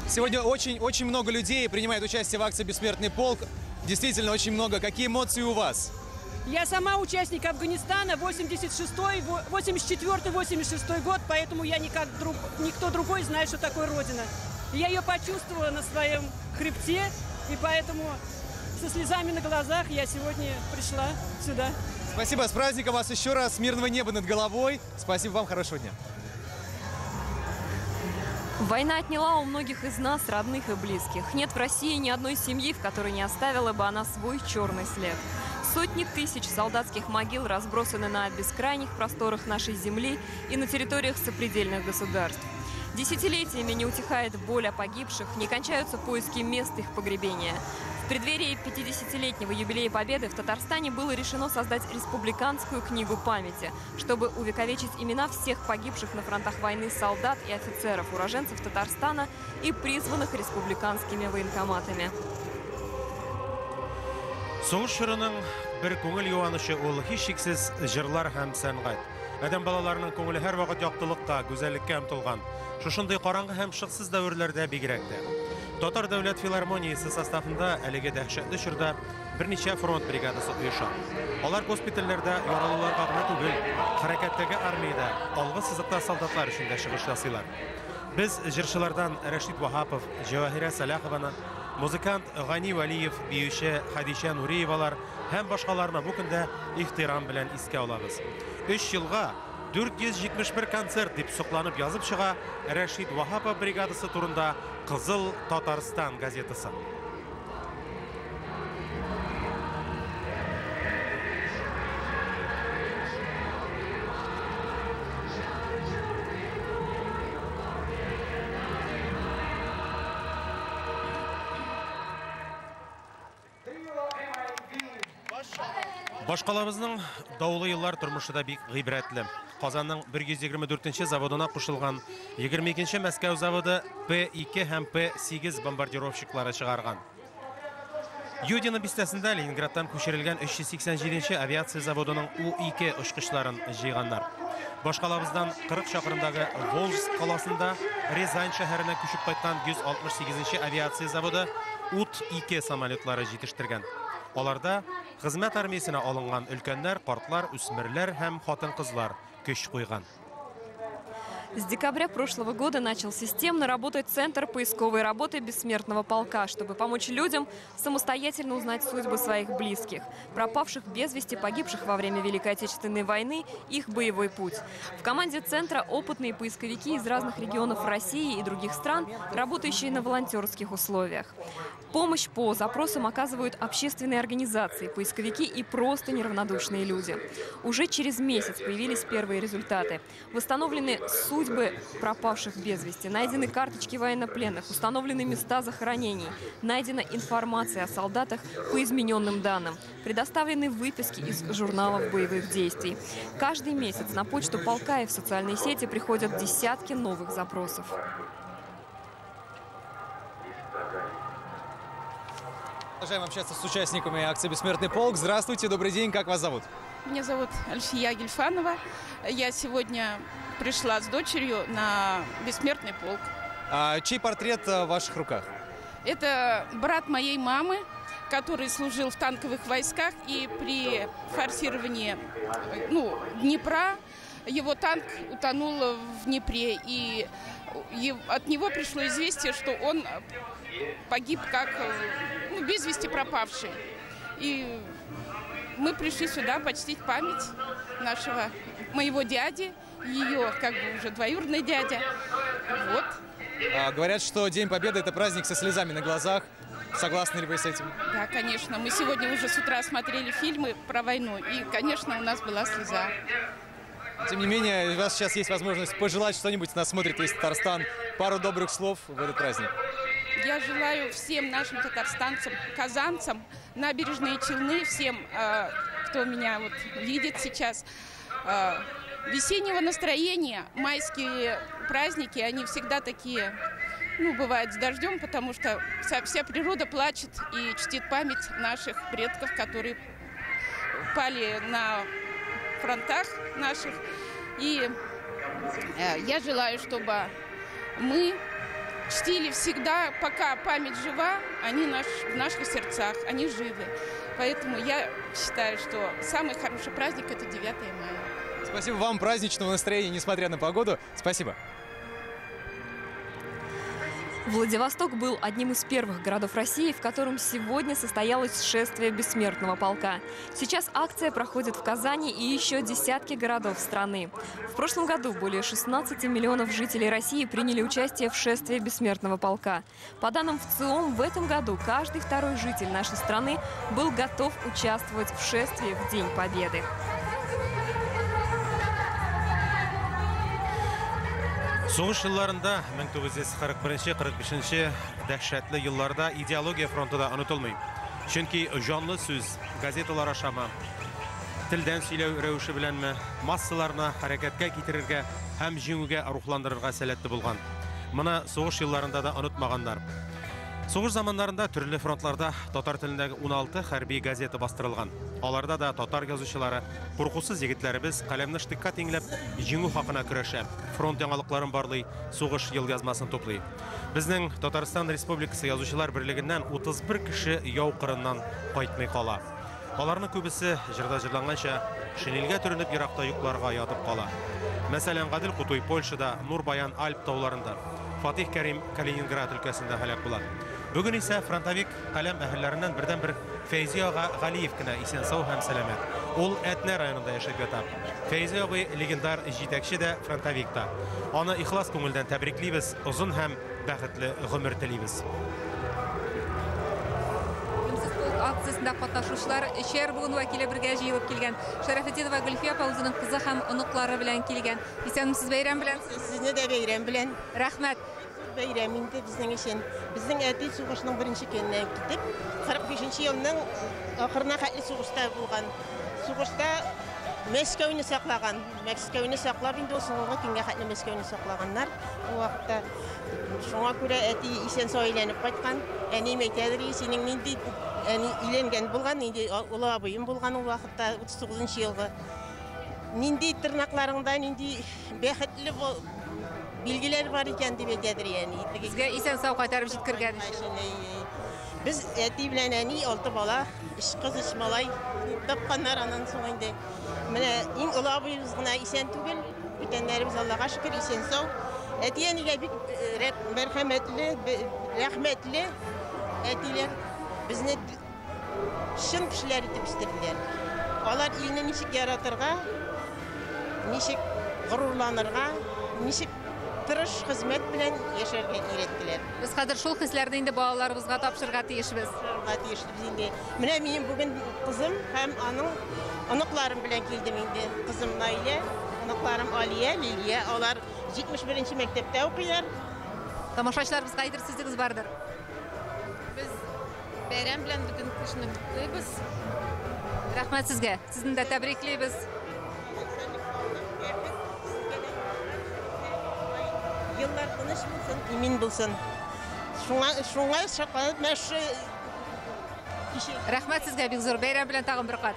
Сегодня очень-очень много людей принимает участие в акции «Бессмертный полк». Действительно, очень много. Какие эмоции у вас? Я сама участник Афганистана, 84-86 год, поэтому я никак никто другой знает, что такое Родина. Я ее почувствовала на своем хребте, и поэтому со слезами на глазах я сегодня пришла сюда. Спасибо, с праздником вас еще раз, мирного неба над головой. Спасибо вам, хорошего дня. Война отняла у многих из нас родных и близких. Нет в России ни одной семьи, в которой не оставила бы она свой черный след. Сотни тысяч солдатских могил разбросаны на бескрайних просторах нашей земли и на территориях сопредельных государств. Десятилетиями не утихает боль о погибших, не кончаются поиски мест их погребения. В преддверии 50-летнего юбилея Победы в Татарстане было решено создать республиканскую книгу памяти, чтобы увековечить имена всех погибших на фронтах войны солдат и офицеров, уроженцев Татарстана и призванных республиканскими военкоматами. Сугыш чорының бер күңел юанычы ул һичшиксез җырлар һәм сәнгать. Адәм балаларының күңеле һәрвакыт яктылыкка, гүзәллеккә омтылган. Шушындый караңгы һәм шыксыз дәверләрдә бигрәк тә. Татар дәүләт филармониясе составында әлеге дәһшәтле чорда берничә фронт бригадасы оеша. Алар госпитальләрдә яралыларга гына түгел, хәрәкәттәге армиядә алгы сызыкта солдатлар өчен дә чыгыш ясыйлар. Без җырчылардан Рәшит Ваһапов, Җәваһирә Сәлахованы, музыкант Гани Вәлиев, биюче Хәдичә Нуриевалар һәм башкаларны бу көндә ихтирам белән искә алабыз. 3 елга 471 концерт дип сокланып язып чыга Рәшит Ваһапов бригадасы турында Кызыл Татарстан газетасы. Башкалабызның даулы еллар тормышы да бик гыйбрәтле. Казанның 124 заводына кушылган 22 Мәскәү заводы П-2 һәм П-8 бомбардировщиклары чыгарган. Юдино бистәсендә Ленинградтан күчерелгән 387 авиация заводының У-2 очкычларын җыйганнар. Башкалабыздан 40 чакрымдагы Волжск каласында Рязань шәһәренә күчеп кайткан 168 авиация заводы УТ-2 самолетлары җитештергән. Аларда хезмәт армиясенә алынган өлкәннәр, картлар, үсмерләр һәм хатын-кызлар көч куйган. С декабря прошлого года начал системно работать Центр поисковой работы Бессмертного полка, чтобы помочь людям самостоятельно узнать судьбы своих близких, пропавших без вести, погибших во время Великой Отечественной войны, их боевой путь. В команде Центра опытные поисковики из разных регионов России и других стран, работающие на волонтерских условиях. Помощь по запросам оказывают общественные организации, поисковики и просто неравнодушные люди. Уже через месяц появились первые результаты. Восстановлены судьбы пропавших без вести, найдены карточки военнопленных, установлены места захоронений, найдена информация о солдатах по измененным данным, предоставлены выписки из журналов боевых действий. Каждый месяц на почту полка и в социальные сети приходят десятки новых запросов. Продолжаем общаться с участниками акции «Бессмертный полк». Здравствуйте, добрый день, как вас зовут? Меня зовут Альфия Гельфанова. Я сегодня пришла с дочерью на «Бессмертный полк». А чей портрет в ваших руках? Это брат моей мамы, который служил в танковых войсках, и при форсировании, Днепра его танк утонул в Днепре, и от него пришло известие, что он погиб как без вести пропавший. И мы пришли сюда почтить память моего дяди, ее как бы уже двоюродный дядя. Вот. Говорят, что День Победы – это праздник со слезами на глазах. Согласны ли вы с этим? Да, конечно. Мы сегодня уже с утра смотрели фильмы про войну, и, конечно, у нас была слеза. Тем не менее, у вас сейчас есть возможность пожелать что-нибудь. Нас смотрит весь Татарстан. Пару добрых слов в этот праздник. Я желаю всем нашим татарстанцам, казанцам, Набережные Челны, всем, кто меня вот видит сейчас, весеннего настроения. Майские праздники, они всегда такие, бывают с дождем, потому что вся природа плачет и чтит память наших предков, которые пали на фронтах наших. И я желаю, чтобы мы чтили всегда, пока память жива, они в наших сердцах, они живы. Поэтому я считаю, что самый хороший праздник – это 9 мая. Спасибо вам, праздничного настроения, несмотря на погоду. Спасибо. Владивосток был одним из первых городов России, в котором сегодня состоялось шествие Бессмертного полка. Сейчас акция проходит в Казани и еще десятки городов страны. В прошлом году более 16 миллионов жителей России приняли участие в шествии Бессмертного полка. По данным ВЦИОМ, в этом году каждый второй житель нашей страны был готов участвовать в шествии в День Победы. Сугыш елларында 1941-45 дәһшәтле елларда идеология фронты да онытылмый. Чөнки җанлы сүз газеталар ашамы, телдән сөйләү рәвеше беләнме массаларны хәрәкәткә китерергә һәм җиңүгә рухландырырга сәләтле булган. Моны сугыш елларында да онытмаганнар. Сугыш заманнарында төрле фронтларда татар телендәге 16 хәрби газета бастырылган. Аларда да татар язучылары, куркусыз егетләребез каләмне штыкка тиңләп җиңү хакына көрәшә, фронт яңалыкларын барлый, сугыш елъязмасын туплый. Безнең Татарстан Республикасы Язучылар берлегеннән 31 кеше яу кырыннан кайтмый кала. Аларның күбесе җырда җырланганча шинельгә төренеп еракта йокларга ятып кала. Мәсәлән, Гадел Кутуй Польшада, Нур Баян Альп тауларында, Фатих Кәрим Калининград өлкәсендә һәлак була. Бүген исә фронтовик каләм әһелләреннән бердән-бер Фәйзи ага Галиев кенә исән-сау һәм сәламәт. Ул Әтнә районында яшәп ята. Фәйзи абый легендар җитәкче дә, фронтовик та. Аны ихлас күңелдән тәбриклибез, озын һәм бәхетле гомер телибез. Үлемсез полк акциясендә катнашучылар өчәр буын вәкиле бергә җыелып килгән. Шәрәфетдинова Гөлфия апа үзенең кызы һәм оныклары белән килгән. Исәнмесез, бәйрәм белән. Сезне дә бәйрәм белән. Рәхмәт. Бәйрәм инде безнең өчен. Безнең әти сугышның беренче көненнән китеп, 45 елның ахырына хәтле сугышта булган. Сугышта Мәскәүне саклаган. Мәскәүне саклап инде ул соңгы көнгә хәтле Мәскәүне саклаганнар. Ул вакытта шуңа күрә әти исән-сау әйләнеп кайткан. Әнием әйтәдер, синең нинди әни өйләнгән булган, нинди олы абыем булган ул вакытта 39 елгы. Нинди тырнакларыңда, нинди бәхетле билгеләр бар икән дип әйтәдер яни. Безгә исән-сау кайтарып җиткергән өчен. Без әти белән әни 6 бала, 3 кыз, 3 малай тапканнар аннан соң инде. Менә иң олы абыебыз гына исән түгел, бүтәннәребез Аллага шөкер исән-сау. Әти әнигә бик мәрхәмәтле, рәхмәтле әтиләр безне чын кешеләр итеп үстерделәр. Алар илне ничек яратырга, ничек горурланырга, ничек тырыш хезмәт белән яшәргә өйрәттеләр. Без хәзер шул хисләрне инде балаларыбызга тапшырырга тиешбез. Тапшырырга тиешбез инде. Менә минем бүген кызым һәм аның оныкларым белән килдем инде. Кызым Наилә, оныкларым Алия, Лилия, алар 71 мәктәптә укыйлар. Тамашачыларыбызга әйтер сүзегез бардыр. Без бәйрәм белән бөтен кешене котлыйбыз. Рәхмәт сезгә. Сезне дә тәбриклибез. Еллар тыныч булсын, имин булсын. Шуңа шатланып, менә шу Рәхмәт сезгә бик зур, бәйрәм белән тагын бер кат.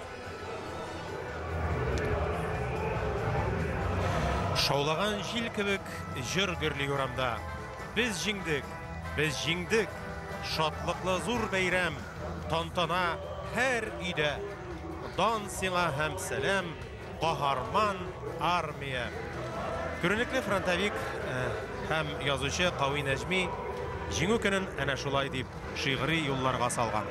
Шаулаган җил кебек җыр гөрли урамда. Без җиңдек, без җиңдек. Шатлыклы зур бәйрәм, тантана һәр өйдә. Дан сиңа һәм сәлам, каһарман армия. Күренекле фронтовик һәм язучы Кави Нәҗми Җиңү көнен әнә шулай дип шигъри юлларга салган.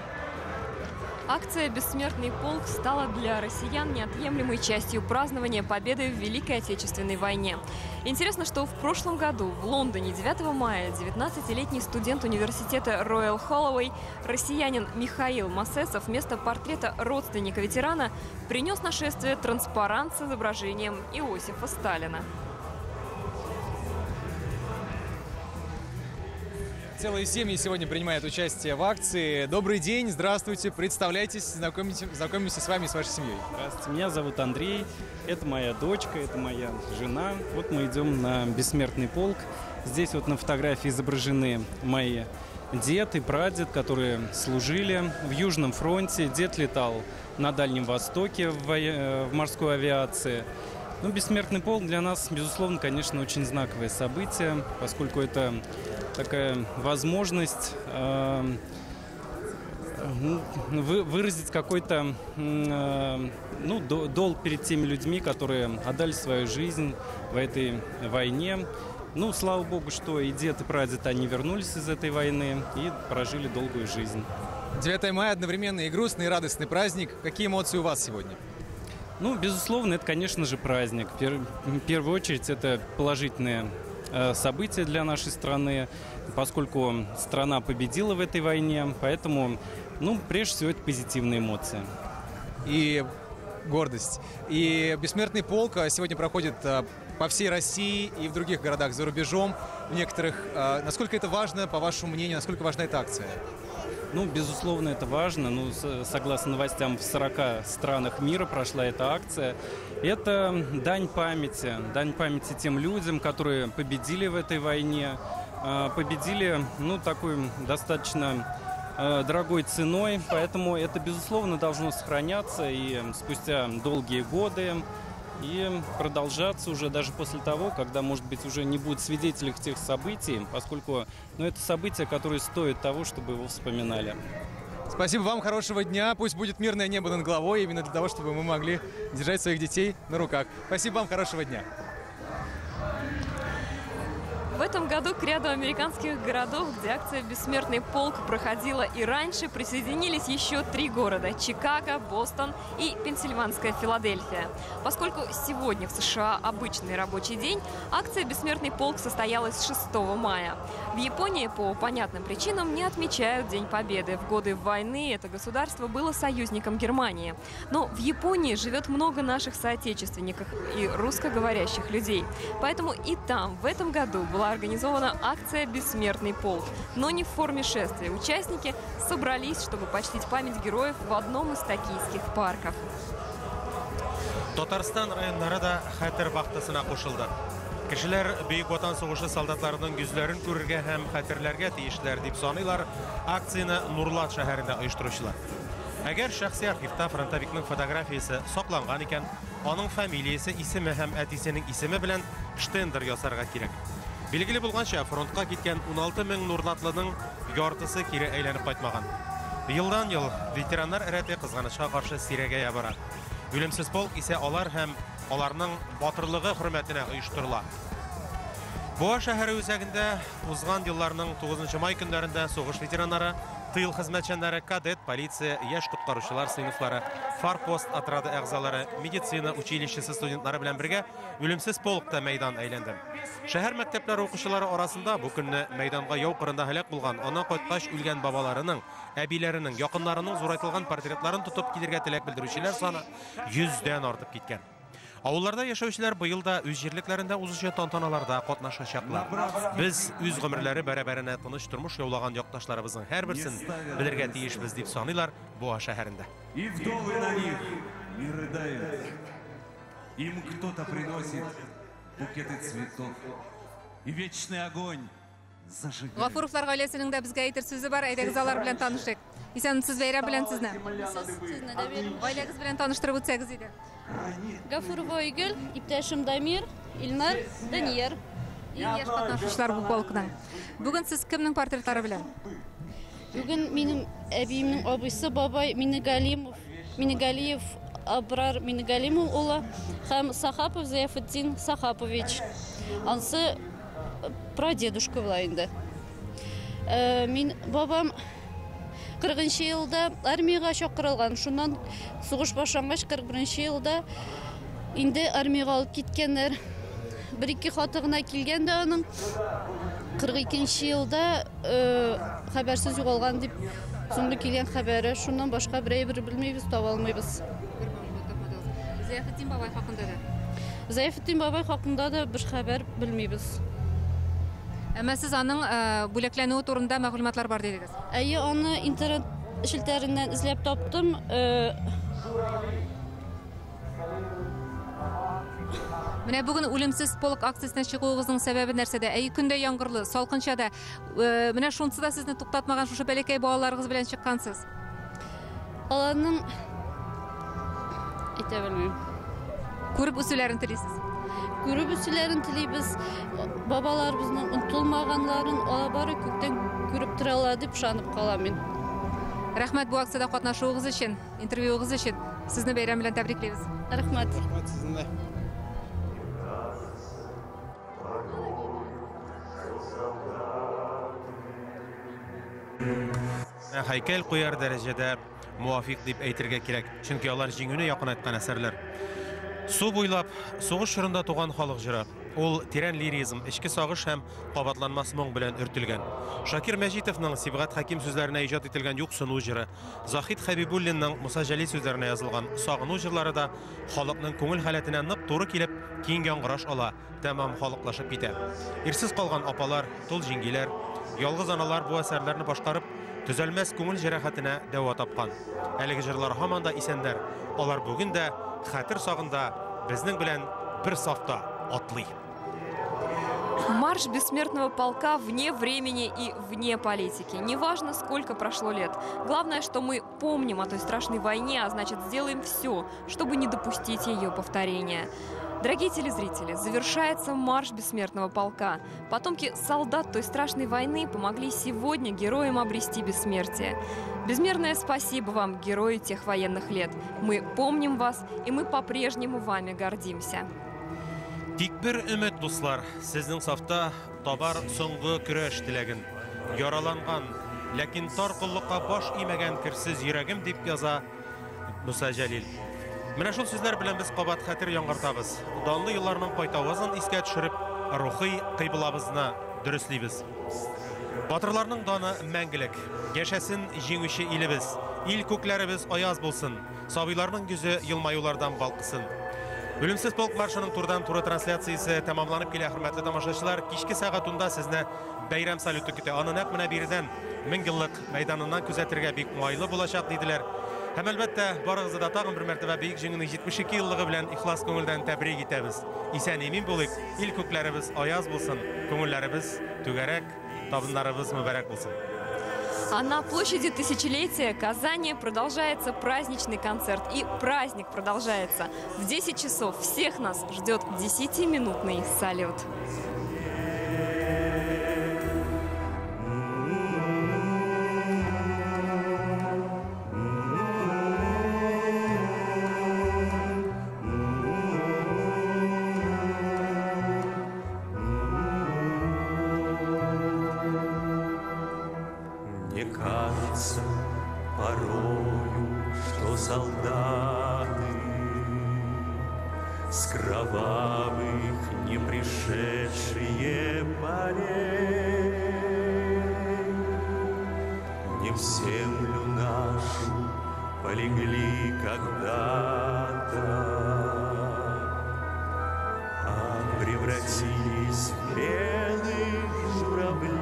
Акция «Бессмертный полк» стала для россиян неотъемлемой частью празднования победы в Великой Отечественной войне. Интересно, что в прошлом году в Лондоне 9 мая 19-летний студент университета Royal Holloway, россиянин Михаил Масесов, вместо портрета родственника ветерана принес на шествие транспарант с изображением Иосифа Сталина. Целые семьи сегодня принимают участие в акции. Добрый день, здравствуйте, представляйтесь, знакомимся с вами и с вашей семьей. Здравствуйте, меня зовут Андрей, это моя дочка, это моя жена. Вот мы идем на Бессмертный полк. Здесь вот на фотографии изображены мои дед и прадед, которые служили в Южном фронте. Дед летал на Дальнем Востоке в морской авиации. Ну, Бессмертный полк для нас, безусловно, конечно, очень знаковое событие, поскольку это такая возможность выразить какой-то долг перед теми людьми, которые отдали свою жизнь в этой войне. Ну, слава богу, что и дед, и прадед, они вернулись из этой войны и прожили долгую жизнь. 9 мая одновременно и грустный, и радостный праздник. Какие эмоции у вас сегодня? Ну, безусловно, это, конечно же, праздник. В первую очередь, это положительные события для нашей страны, поскольку страна победила в этой войне, поэтому, ну, прежде всего, это позитивные эмоции. И гордость. И Бессмертный полк сегодня проходит по всей России и в других городах за рубежом, в некоторых. Насколько это важно, по вашему мнению, насколько важна эта акция? Ну, безусловно, это важно. Ну, согласно новостям, в 40 странах мира прошла эта акция. Это дань памяти тем людям, которые победили в этой войне, победили, ну, такой достаточно дорогой ценой. Поэтому это, безусловно, должно сохраняться и спустя долгие годы, и продолжаться уже даже после того, когда, может быть, уже не будет свидетелей тех событий, поскольку, ну, это события, которые стоят того, чтобы его вспоминали. Спасибо вам, хорошего дня. Пусть будет мирное небо над головой, именно для того, чтобы мы могли держать своих детей на руках. Спасибо вам, хорошего дня. В этом году к ряду американских городов, где акция «Бессмертный полк» проходила и раньше, присоединились еще 3 города – Чикаго, Бостон и пенсильванская Филадельфия. Поскольку сегодня в США обычный рабочий день, акция «Бессмертный полк» состоялась 6 мая. В Японии по понятным причинам не отмечают День Победы. В годы войны это государство было союзником Германии. Но в Японии живет много наших соотечественников и русскоговорящих людей. Поэтому и там в этом году была организована акция «Бессмертный полк», но не в форме шествия. Участники собрались, чтобы почтить память героев в одном из токийских парков. Татарстан районнары да хәтер вахтасына кушылды. Кешеләр Бөек Ватан сугышы солдатларының йөзләрен күрергә һәм хәтерләргә тиешләр дип саныйлар акцияне Нурлат шәһәрендә оештыручылар. Әгәр шәхси архивта фронтовикның фотографиясе сакланган икән, аның фамилиясе, исеме һәм әтисенең исеме белән штендер ясарга кирәк. Билгеле булганча, фронтка киткән 16 мең нурлатлының яртысы кире әйләнеп кайтмаган. Елдан ел ветераннар рәте кызганычка каршы сирәгәя бара. Үлемсез полк исә алар һәм аларның батырлыгы хөрмәтенә оештырыла. Буа шәһәре үзәгендә узган елларның 9 май көннәрендә сугыш ветераннары, тыл хезмәтчәннәре, кадет, полиция, яшь коткаручылар сыйныфлары, форпост отряды әгъзалары, медицина училищесы студентлары белән бергә үлемсез полкта мәйдан әйләнде. Шәһәр мәктәпләре укучылары арасында бу көнне мәйданга яу кырында һәлак булган, аннан кайткач үлгән бабаларының, әбиләренең, якыннарының зурайтылган портретларын тотып килергә теләк белдерүчеләр саны 100дән артып киткән. Авылларда яшәүчеләр быел да үз җирлекләрендә узучы тантаналарда катнашачаклар. Без үз гомерләре бәрабәренә тыныч тормыш яулаган якташларыбызның һәрберсен белергә тиешбез дип саныйлар Буа шәһәрендә. И вдовы на них не рыдают. Им кто-то приносит букеты цветов. И вечный огонь зажигает. Гафуровлар гаиләсенең дә безгә әйтер сүзе бар. Әйдәгез алар белән танышыйк. Исәнмесез, бәйрәм белән сезне. Сезне дә бирәм. Гаиләгез белән таныштырып үтсәгез иде. Гафурова Айгөл, иптәшем Дамир, Илнар, Данияр. Иң яшь катнашучылар бу полкның. Бүген сез кемнең портретлары белән? Бүген минем әбиемнең абыйсы бабай Минегалимов, Минегалиев Абрар Минегалимов улы һәм Сахапов Заяфетдин Сахапович. Ансы прадедушка була инде. Мин бабам 40 елда армиягә чакырылган. Шуннан сугыш башлангач 41 елда инде армиягә алып киткәннәр. Бер-ике хаты гына килгән дә аның. 42 елда хәбәрсез югалган дип соңгы килгән хәбәре. Шуннан башка бер әйбер белмибез, таба алмыйбыз. Заяфетдин бабай хакында да. Заяфетдин бабай хакында да бер хәбәр белмибез. Әмма сез аның бүләкләнүе турында мәгълүматлар бар дидегез. Әйе, аны интернет челтәреннән эзләп таптым. Менә бүген үлемсез полк акциясенә чыгуыгызның сәбәбе нәрсәдә? Әйе, көндә яңгырлы, салкынча да. Менә шунысы да сезне туктатмаган, шушы бәләкәй балаларыгыз белән чыккансыз. Аларның әйтә белмим. Күреп үсүләрен телисез? Күреп үсүләрен телибез. Бабаларыбызның онытылмаганларын алар бары күктән күреп торалар дип ышанып калам мин. Рәхмәт бу акциядә катнашуыгыз өчен, интервьюыгыз өчен. Сезне бәйрәм белән тәбриклибез. Рәхмәт. Рәхмәт сезне. Һәйкәл куяр дәрәҗәдә муафик дип әйтергә кирәк, чөнки алар җиңүне якынайткан әсәрләр. Су буйлап сугыш чорында туган халык җыры. Ул тирән лиризм, эчке сагыш һәм кабатланмас моң белән өртелгән. Шакир Мәҗитовның Сибгат Хәким сүзләренә иҗат ителгән Юксыну җыры, Заһид Хәбибуллинның Муса Җәлил сүзләренә язылган Сагыну җырлары да халыкның күңел халәтенә нык туры килеп, киң яңгыраш ала, тәмам халыклашып китә. Ирсез калган апалар, тол җиңгиләр, ялгыз аналар бу әсәрләрне башкарып, төзәлмәс күңел җәрәхәтенә дәва тапкан. Әлеге җырлар һаман да исәннәр. Алар бүген дә хәтер сагында безнең белән бер сафта атлый. Марш бессмертного полка вне времени и вне политики. Неважно, сколько прошло лет. Главное, что мы помним о той страшной войне, а значит, сделаем все, чтобы не допустить ее повторения. Дорогие телезрители, завершается марш бессмертного полка. Потомки солдат той страшной войны помогли сегодня героям обрести бессмертие. Безмерное спасибо вам, герои тех военных лет. Мы помним вас, и мы по-прежнему вами гордимся. Тик бер өмет, дуслар, сезнең сафта табар соңгы көрәш теләген. Яраланган, ләкин тар коллыкка баш имәгән керсез йөрәгем дип яза Муса Җәлил. Менә шул сүзләр белән без кабат хәтер яңгыртабыз. Данлы елларның кайтавазын искә төшереп, рухи кыйблабызны дөреслибез. Батырларның даны мәңгелек. Яшәсен җиңүче илебез. Ил күкләребез аяз булсын. Сабыйларның йөзе елмаюлардан балкысын. Үлемсез полк маршының турыдан-туры трансляциясе тәмамланып килә, хөрмәтле тамашачылар. Кичке сәгать 10-да сезне бәйрәм салюты көтә. Аны нәкъ менә биредән Меңьеллык мәйданыннан күзәтергә бик уңайлы булачак, диделәр. Һәм әлбәттә, барыгызны да тагын бер мәртәбә Бөек Җиңүнең 72 еллыгы белән ихлас күңелдән тәбрик итәбез. Исән-имин булыйк, ил күкләребез аяз булсын, күңелләребез түгәрәк, табыннарыбыз мөбарәк булсын. А на площади Тысячелетия Казани продолжается праздничный концерт. И праздник продолжается. В 10 часов всех нас ждет 10-минутный салют. Мне кажется порою, что солдаты с кровавых не пришедшие полей не в землю нашу полегли когда-то, а превратились в белых журавлей.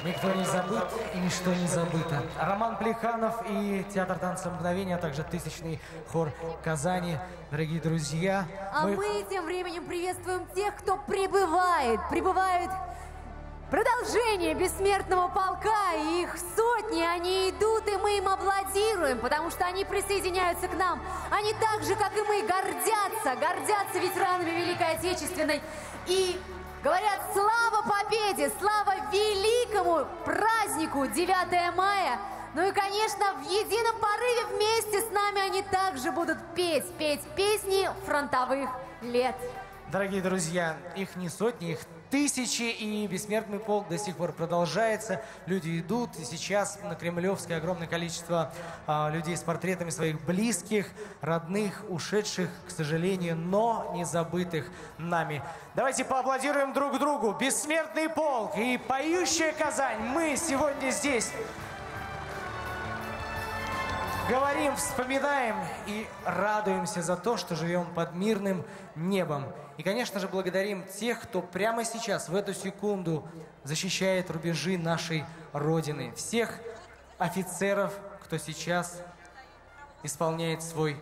Никто не забыт и ничто не забыто. Роман Плеханов и театр танца «Мгновение», а также тысячный хор Казани. Дорогие друзья, А мы тем временем приветствуем тех, кто прибывает. Прибывает продолжение бессмертного полка. И их сотни, они идут, и мы им аплодируем, потому что они присоединяются к нам. Они так же, как и мы, гордятся ветеранами Великой Отечественной. И говорят, слава победе, слава великому празднику 9 мая. Ну и, конечно, в едином порыве вместе с нами они также будут петь песни фронтовых лет. Дорогие друзья, их не сотни, их тысячи, и бессмертный полк до сих пор продолжается. Люди идут, и сейчас на Кремлевской огромное количество людей с портретами своих близких, родных, ушедших, к сожалению, но не забытых нами. Давайте поаплодируем друг другу. Бессмертный полк и поющая Казань. Мы сегодня здесь говорим, вспоминаем и радуемся за то, что живем под мирным небом. И, конечно же, благодарим тех, кто прямо сейчас, в эту секунду, защищает рубежи нашей Родины. Всех офицеров, кто сейчас исполняет свой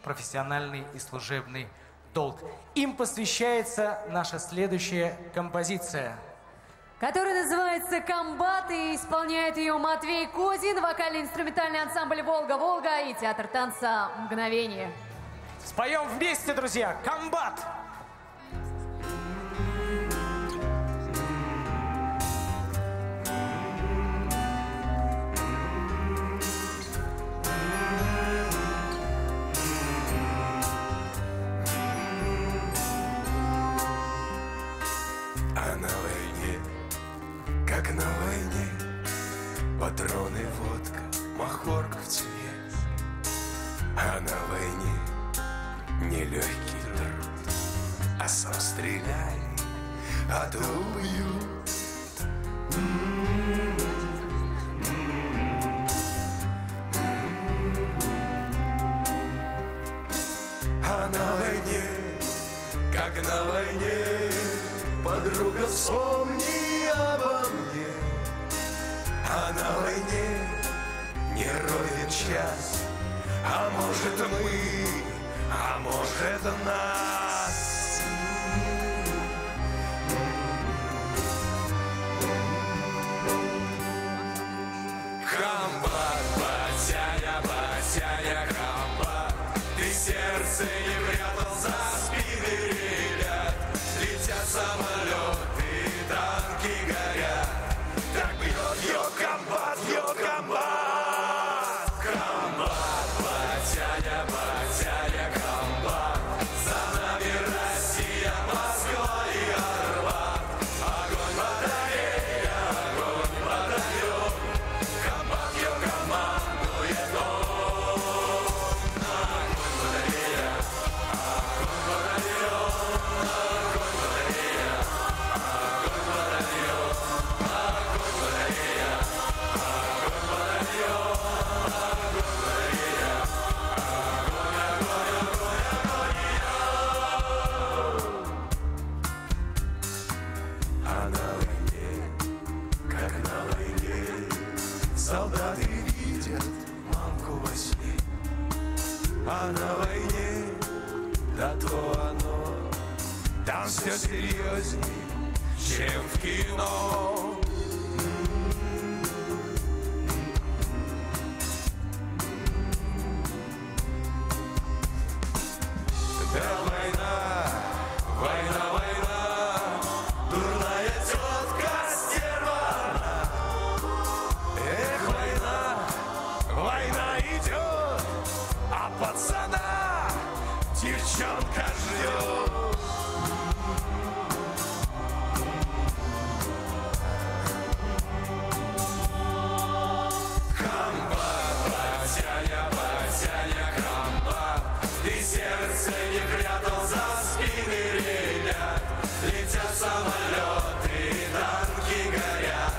профессиональный и служебный долг. Им посвящается наша следующая композиция, которая называется «Комбат», и исполняет ее Матвей Козин, вокально-инструментальный ансамбль «Волга-Волга» и театр танца «Мгновение». Споем вместе, друзья! «Комбат». А на войне, как на войне, патроны, водка, махорка в цвет. А на войне нелегкий труд, а сам стреляй, а то убьют. А на войне, как на войне, подруга, вспомни обо мне. А на войне не ровен час, а может мы, а может нас. Комбат, батяня, батяня, комбат, ты сердце не прятал за спины ребят. Летят самолеты, танки горят. Так бьет ее комбат, ее комбат. Комбат, батяня, батяня, комбат. За нами Россия, Москва и Арбат. Огонь батарея, огонь батальон. Комбат ее командует он. Огонь батарея, огонь батальон. Огонь батарея, огонь батальон. Огонь батарея, огонь батальон. Огонь батарея, огонь, огонь, огонь, огонь, я. А на войне, как на войне, солдаты видят мамку во сне. А на войне, да то оно, там все серьезней, чем в кино. Да война, война, война, дурная тетка стерва она. Эх, война, война идет, а пацана девчонка ждет. Комбат, батяня, батяня, комбат, ты сердце не прятал за спины ребят. Летят самолеты, танки горят.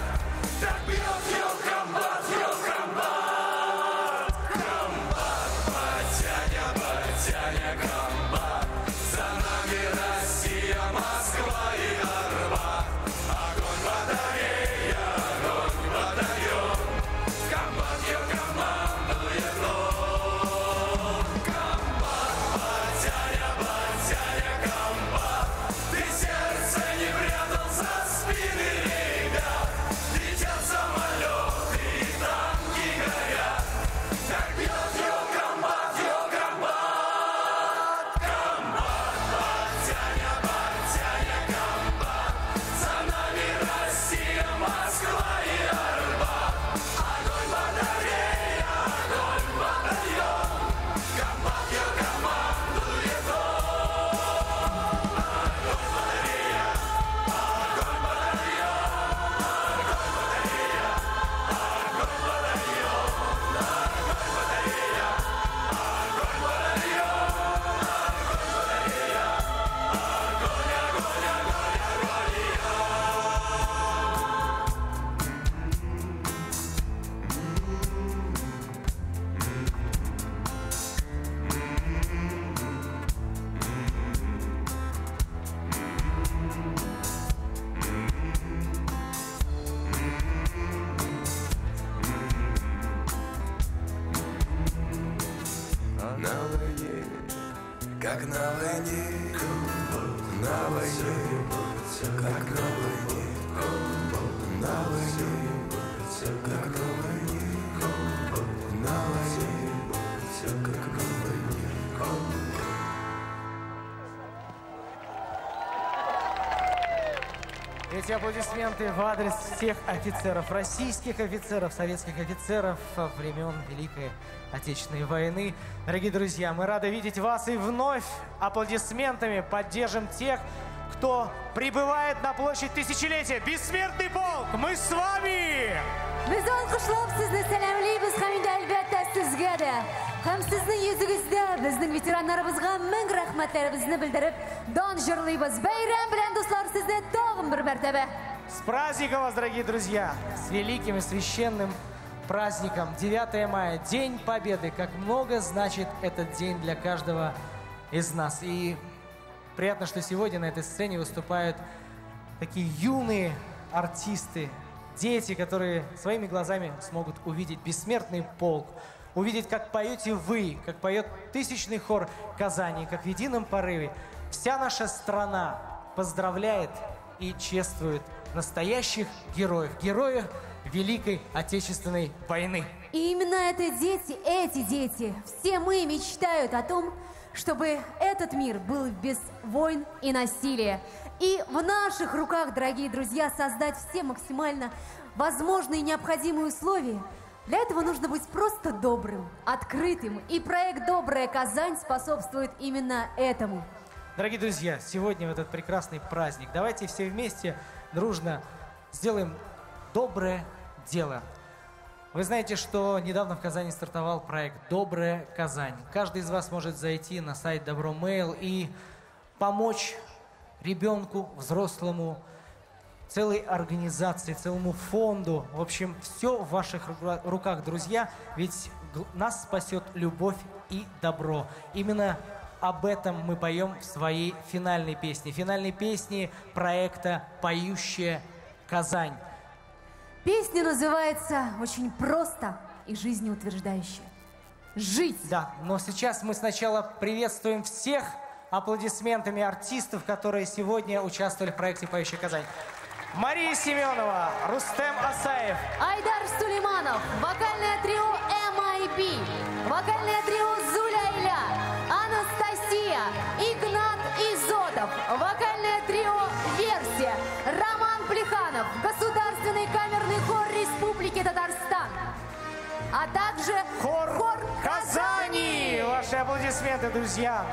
Так бьет ее комбат, ее комбат. Комбат, батяня, батяня, комбат, за нами войне, на войне, как на войне, на войне, как на войне, на войне, как на войне. Эти аплодисменты в адрес всех офицеров, российских офицеров, советских офицеров времен Великой Отечественной войны. Дорогие друзья, мы рады видеть вас и вновь аплодисментами поддержим тех, кто прибывает на площадь Тысячелетия. Бессмертный полк, мы с вами! Без алкышлап сезне сәламлибез һәм инде әлбәттә сезгә дә. Һәм сезнең йөзегездә безнең ветераннарыбызга мең рәхмәтләребезне белдереп, дан җырлыйбыз. Бәйрәм белән, дуслар, сезне тагын бер мәртәбә. С праздником вас, дорогие друзья! С великим и священным праздником! 9 мая, День Победы. Как много значит этот день для каждого из нас. И приятно, что сегодня на этой сцене выступают такие юные артисты, дети, которые своими глазами смогут увидеть бессмертный полк, увидеть, как поете вы, как поет тысячный хор Казани, как в едином порыве вся наша страна поздравляет и чествует настоящих героев, героев Великой Отечественной войны. И именно это дети, эти дети, все мы мечтают о том, чтобы этот мир был без войн и насилия. И в наших руках, дорогие друзья, создать все максимально возможные и необходимые условия. Для этого нужно быть просто добрым, открытым. И проект «Добрая Казань» способствует именно этому. Дорогие друзья, сегодня в этот прекрасный праздник давайте все вместе дружно сделаем доброе дело. Вы знаете, что недавно в Казани стартовал проект «Добрая Казань». Каждый из вас может зайти на сайт Добро Мейл и помочь ребенку, взрослому, целой организации, целому фонду. В общем, все в ваших руках, друзья, ведь нас спасет любовь и добро. Именно об этом мы поем в своей финальной песне. Финальной песне проекта «Поющая Казань». Песня называется очень просто и жизнеутверждающе. Жить! Да, но сейчас мы сначала приветствуем всех аплодисментами артистов, которые сегодня участвовали в проекте «Поющая Казань». Мария Семенова, Рустем Асаев, Айдар Сулейманов, вокальное трио M.I.B., вокальное трио Зуляйля, Анастасия, Игнат Изотов, вокальное трио «Версия», Роман Плеханов, Государственный камерный хор Республики Татарстан, а также хор Казани! Ваши аплодисменты, друзья!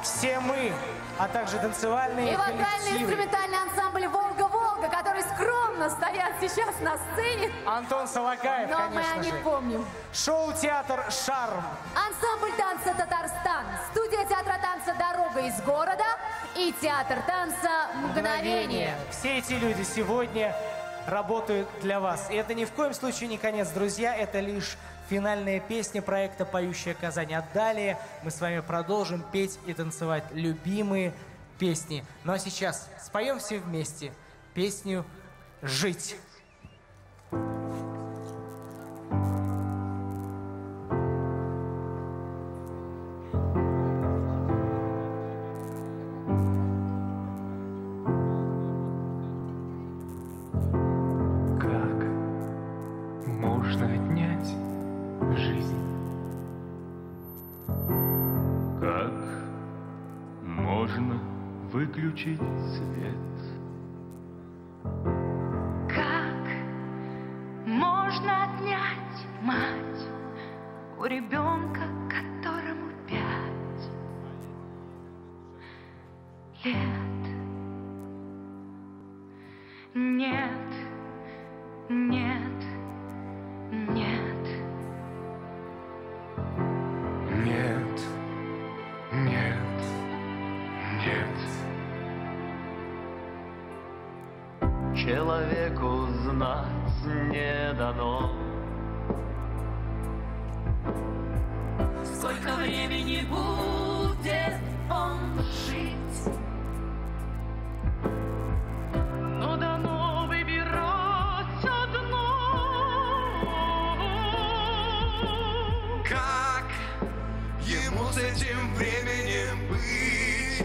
Все мы, а также танцевальные и вокальный коллективы. Инструментальный ансамбль «Волга-Волга», который скромно стоят сейчас на сцене. Антон Салакаев, но конечно мы о них же. Помним. Шоу-театр «Шарм». Ансамбль танца «Татарстан», студия театра танца «Дорога из города» и театр танца «Мгновение». Все эти люди сегодня работают для вас. И это ни в коем случае не конец, друзья. Это лишь финальная песня проекта «Поющая Казань». А далее мы с вами продолжим петь и танцевать любимые песни. Ну а сейчас споем все вместе песню «Жить». Как можно отнять жизнь? Как можно выключить свет? Как можно отнять мать у ребенка, которому 5 лет? Нет, нет, нет. Нет, нет, нет. Человеку знать не дано, сколько времени будет он жить. Но дано выбирать одно. Как ему с этим временем быть?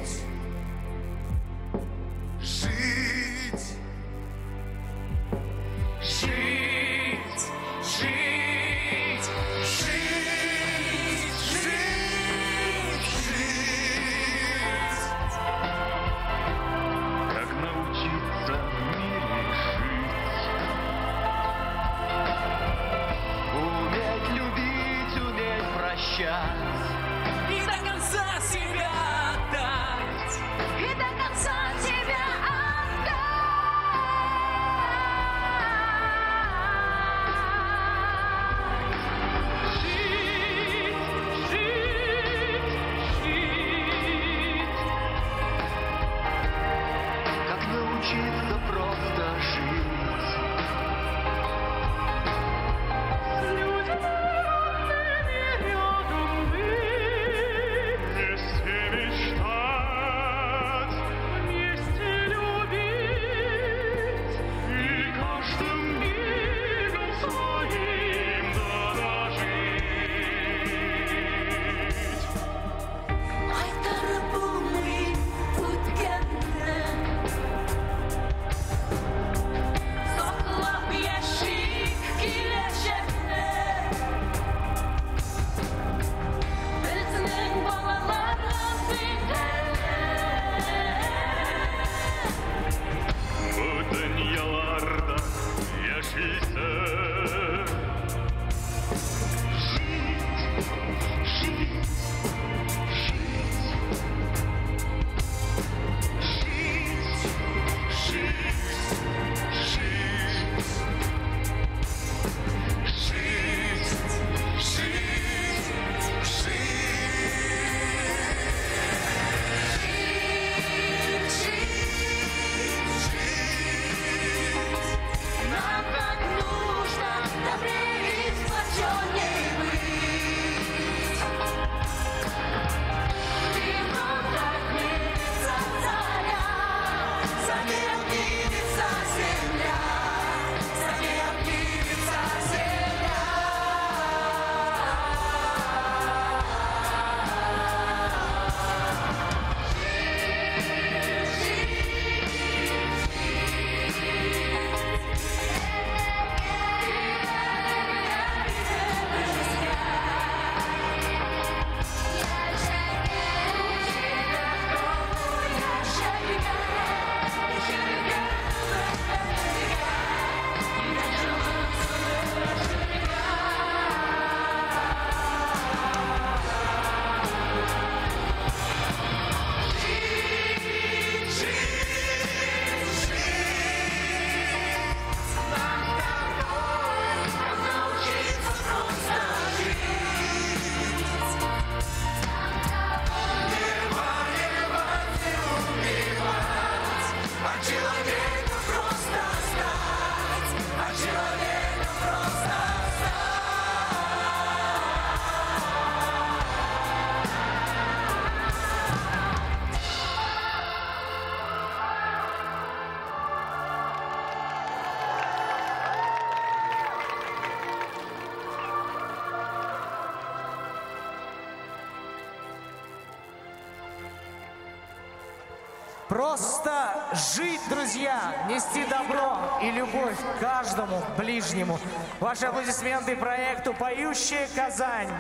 Просто жить, друзья, нести добро и любовь каждому ближнему. Ваши аплодисменты проекту «Поющая Казань».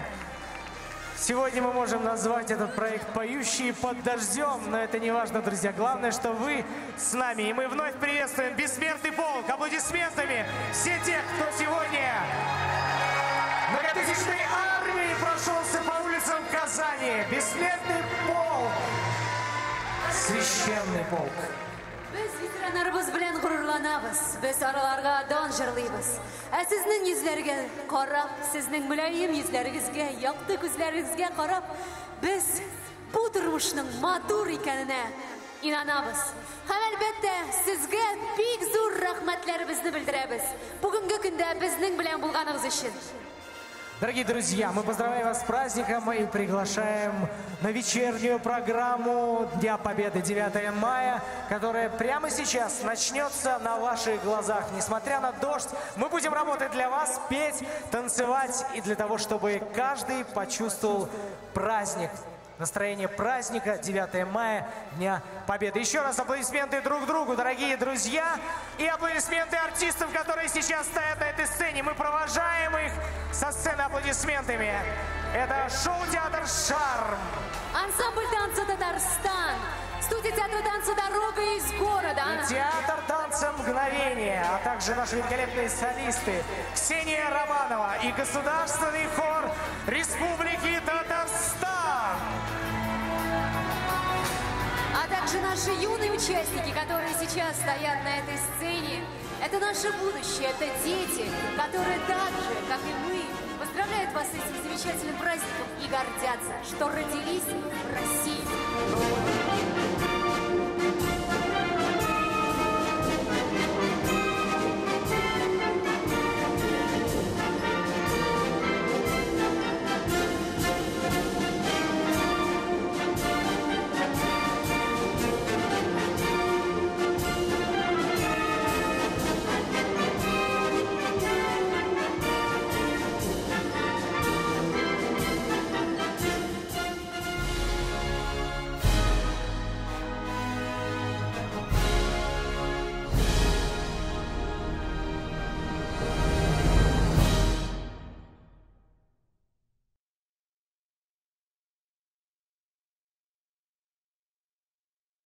Сегодня мы можем назвать этот проект «Поющие под дождем», но это не важно, друзья. Главное, что вы с нами. И мы вновь приветствуем «Бессмертный полк» аплодисментами все тех, кто сегодня многотысячной армией прошелся по улицам Казани. «Бессмертный полк». Священный полк. Без ветераннарыбыз белән горурланабыз, без аларга дан җырлыйбыз. Ә сезнең йөзләргә карап, сезнең мөлаем йөзләрегезгә, якты күзләрегезгә карап, без бу тормышның матур икәненә инанабыз. Һәм әлбәттә, сезгә бик зур рәхмәтләребезне белдерәбез. Бүгенге көндә безнең белән булганыгыз өчен. Дорогие друзья, мы поздравляем вас с праздником и приглашаем на вечернюю программу Дня Победы 9 мая, которая прямо сейчас начнется на ваших глазах. Несмотря на дождь, мы будем работать для вас, петь, танцевать и для того, чтобы каждый почувствовал праздник. Настроение праздника 9 мая, Дня Победы. Еще раз аплодисменты друг другу, дорогие друзья, и аплодисменты артистам, которые сейчас стоят на этой сцене. Мы провожаем их со сцены аплодисментами. Это шоу-театр «Шарм». Ансамбль танца «Татарстан», студия театра танца «Дорога из города». И театр танца «Мгновение», а также наши великолепные солисты Ксения Романова и Государственный хор Республики Татарстан. А также наши юные участники, которые сейчас стоят на этой сцене. Это наше будущее, это дети, которые так же, как и мы, поздравляют вас с этим замечательным праздником и гордятся, что родились в России.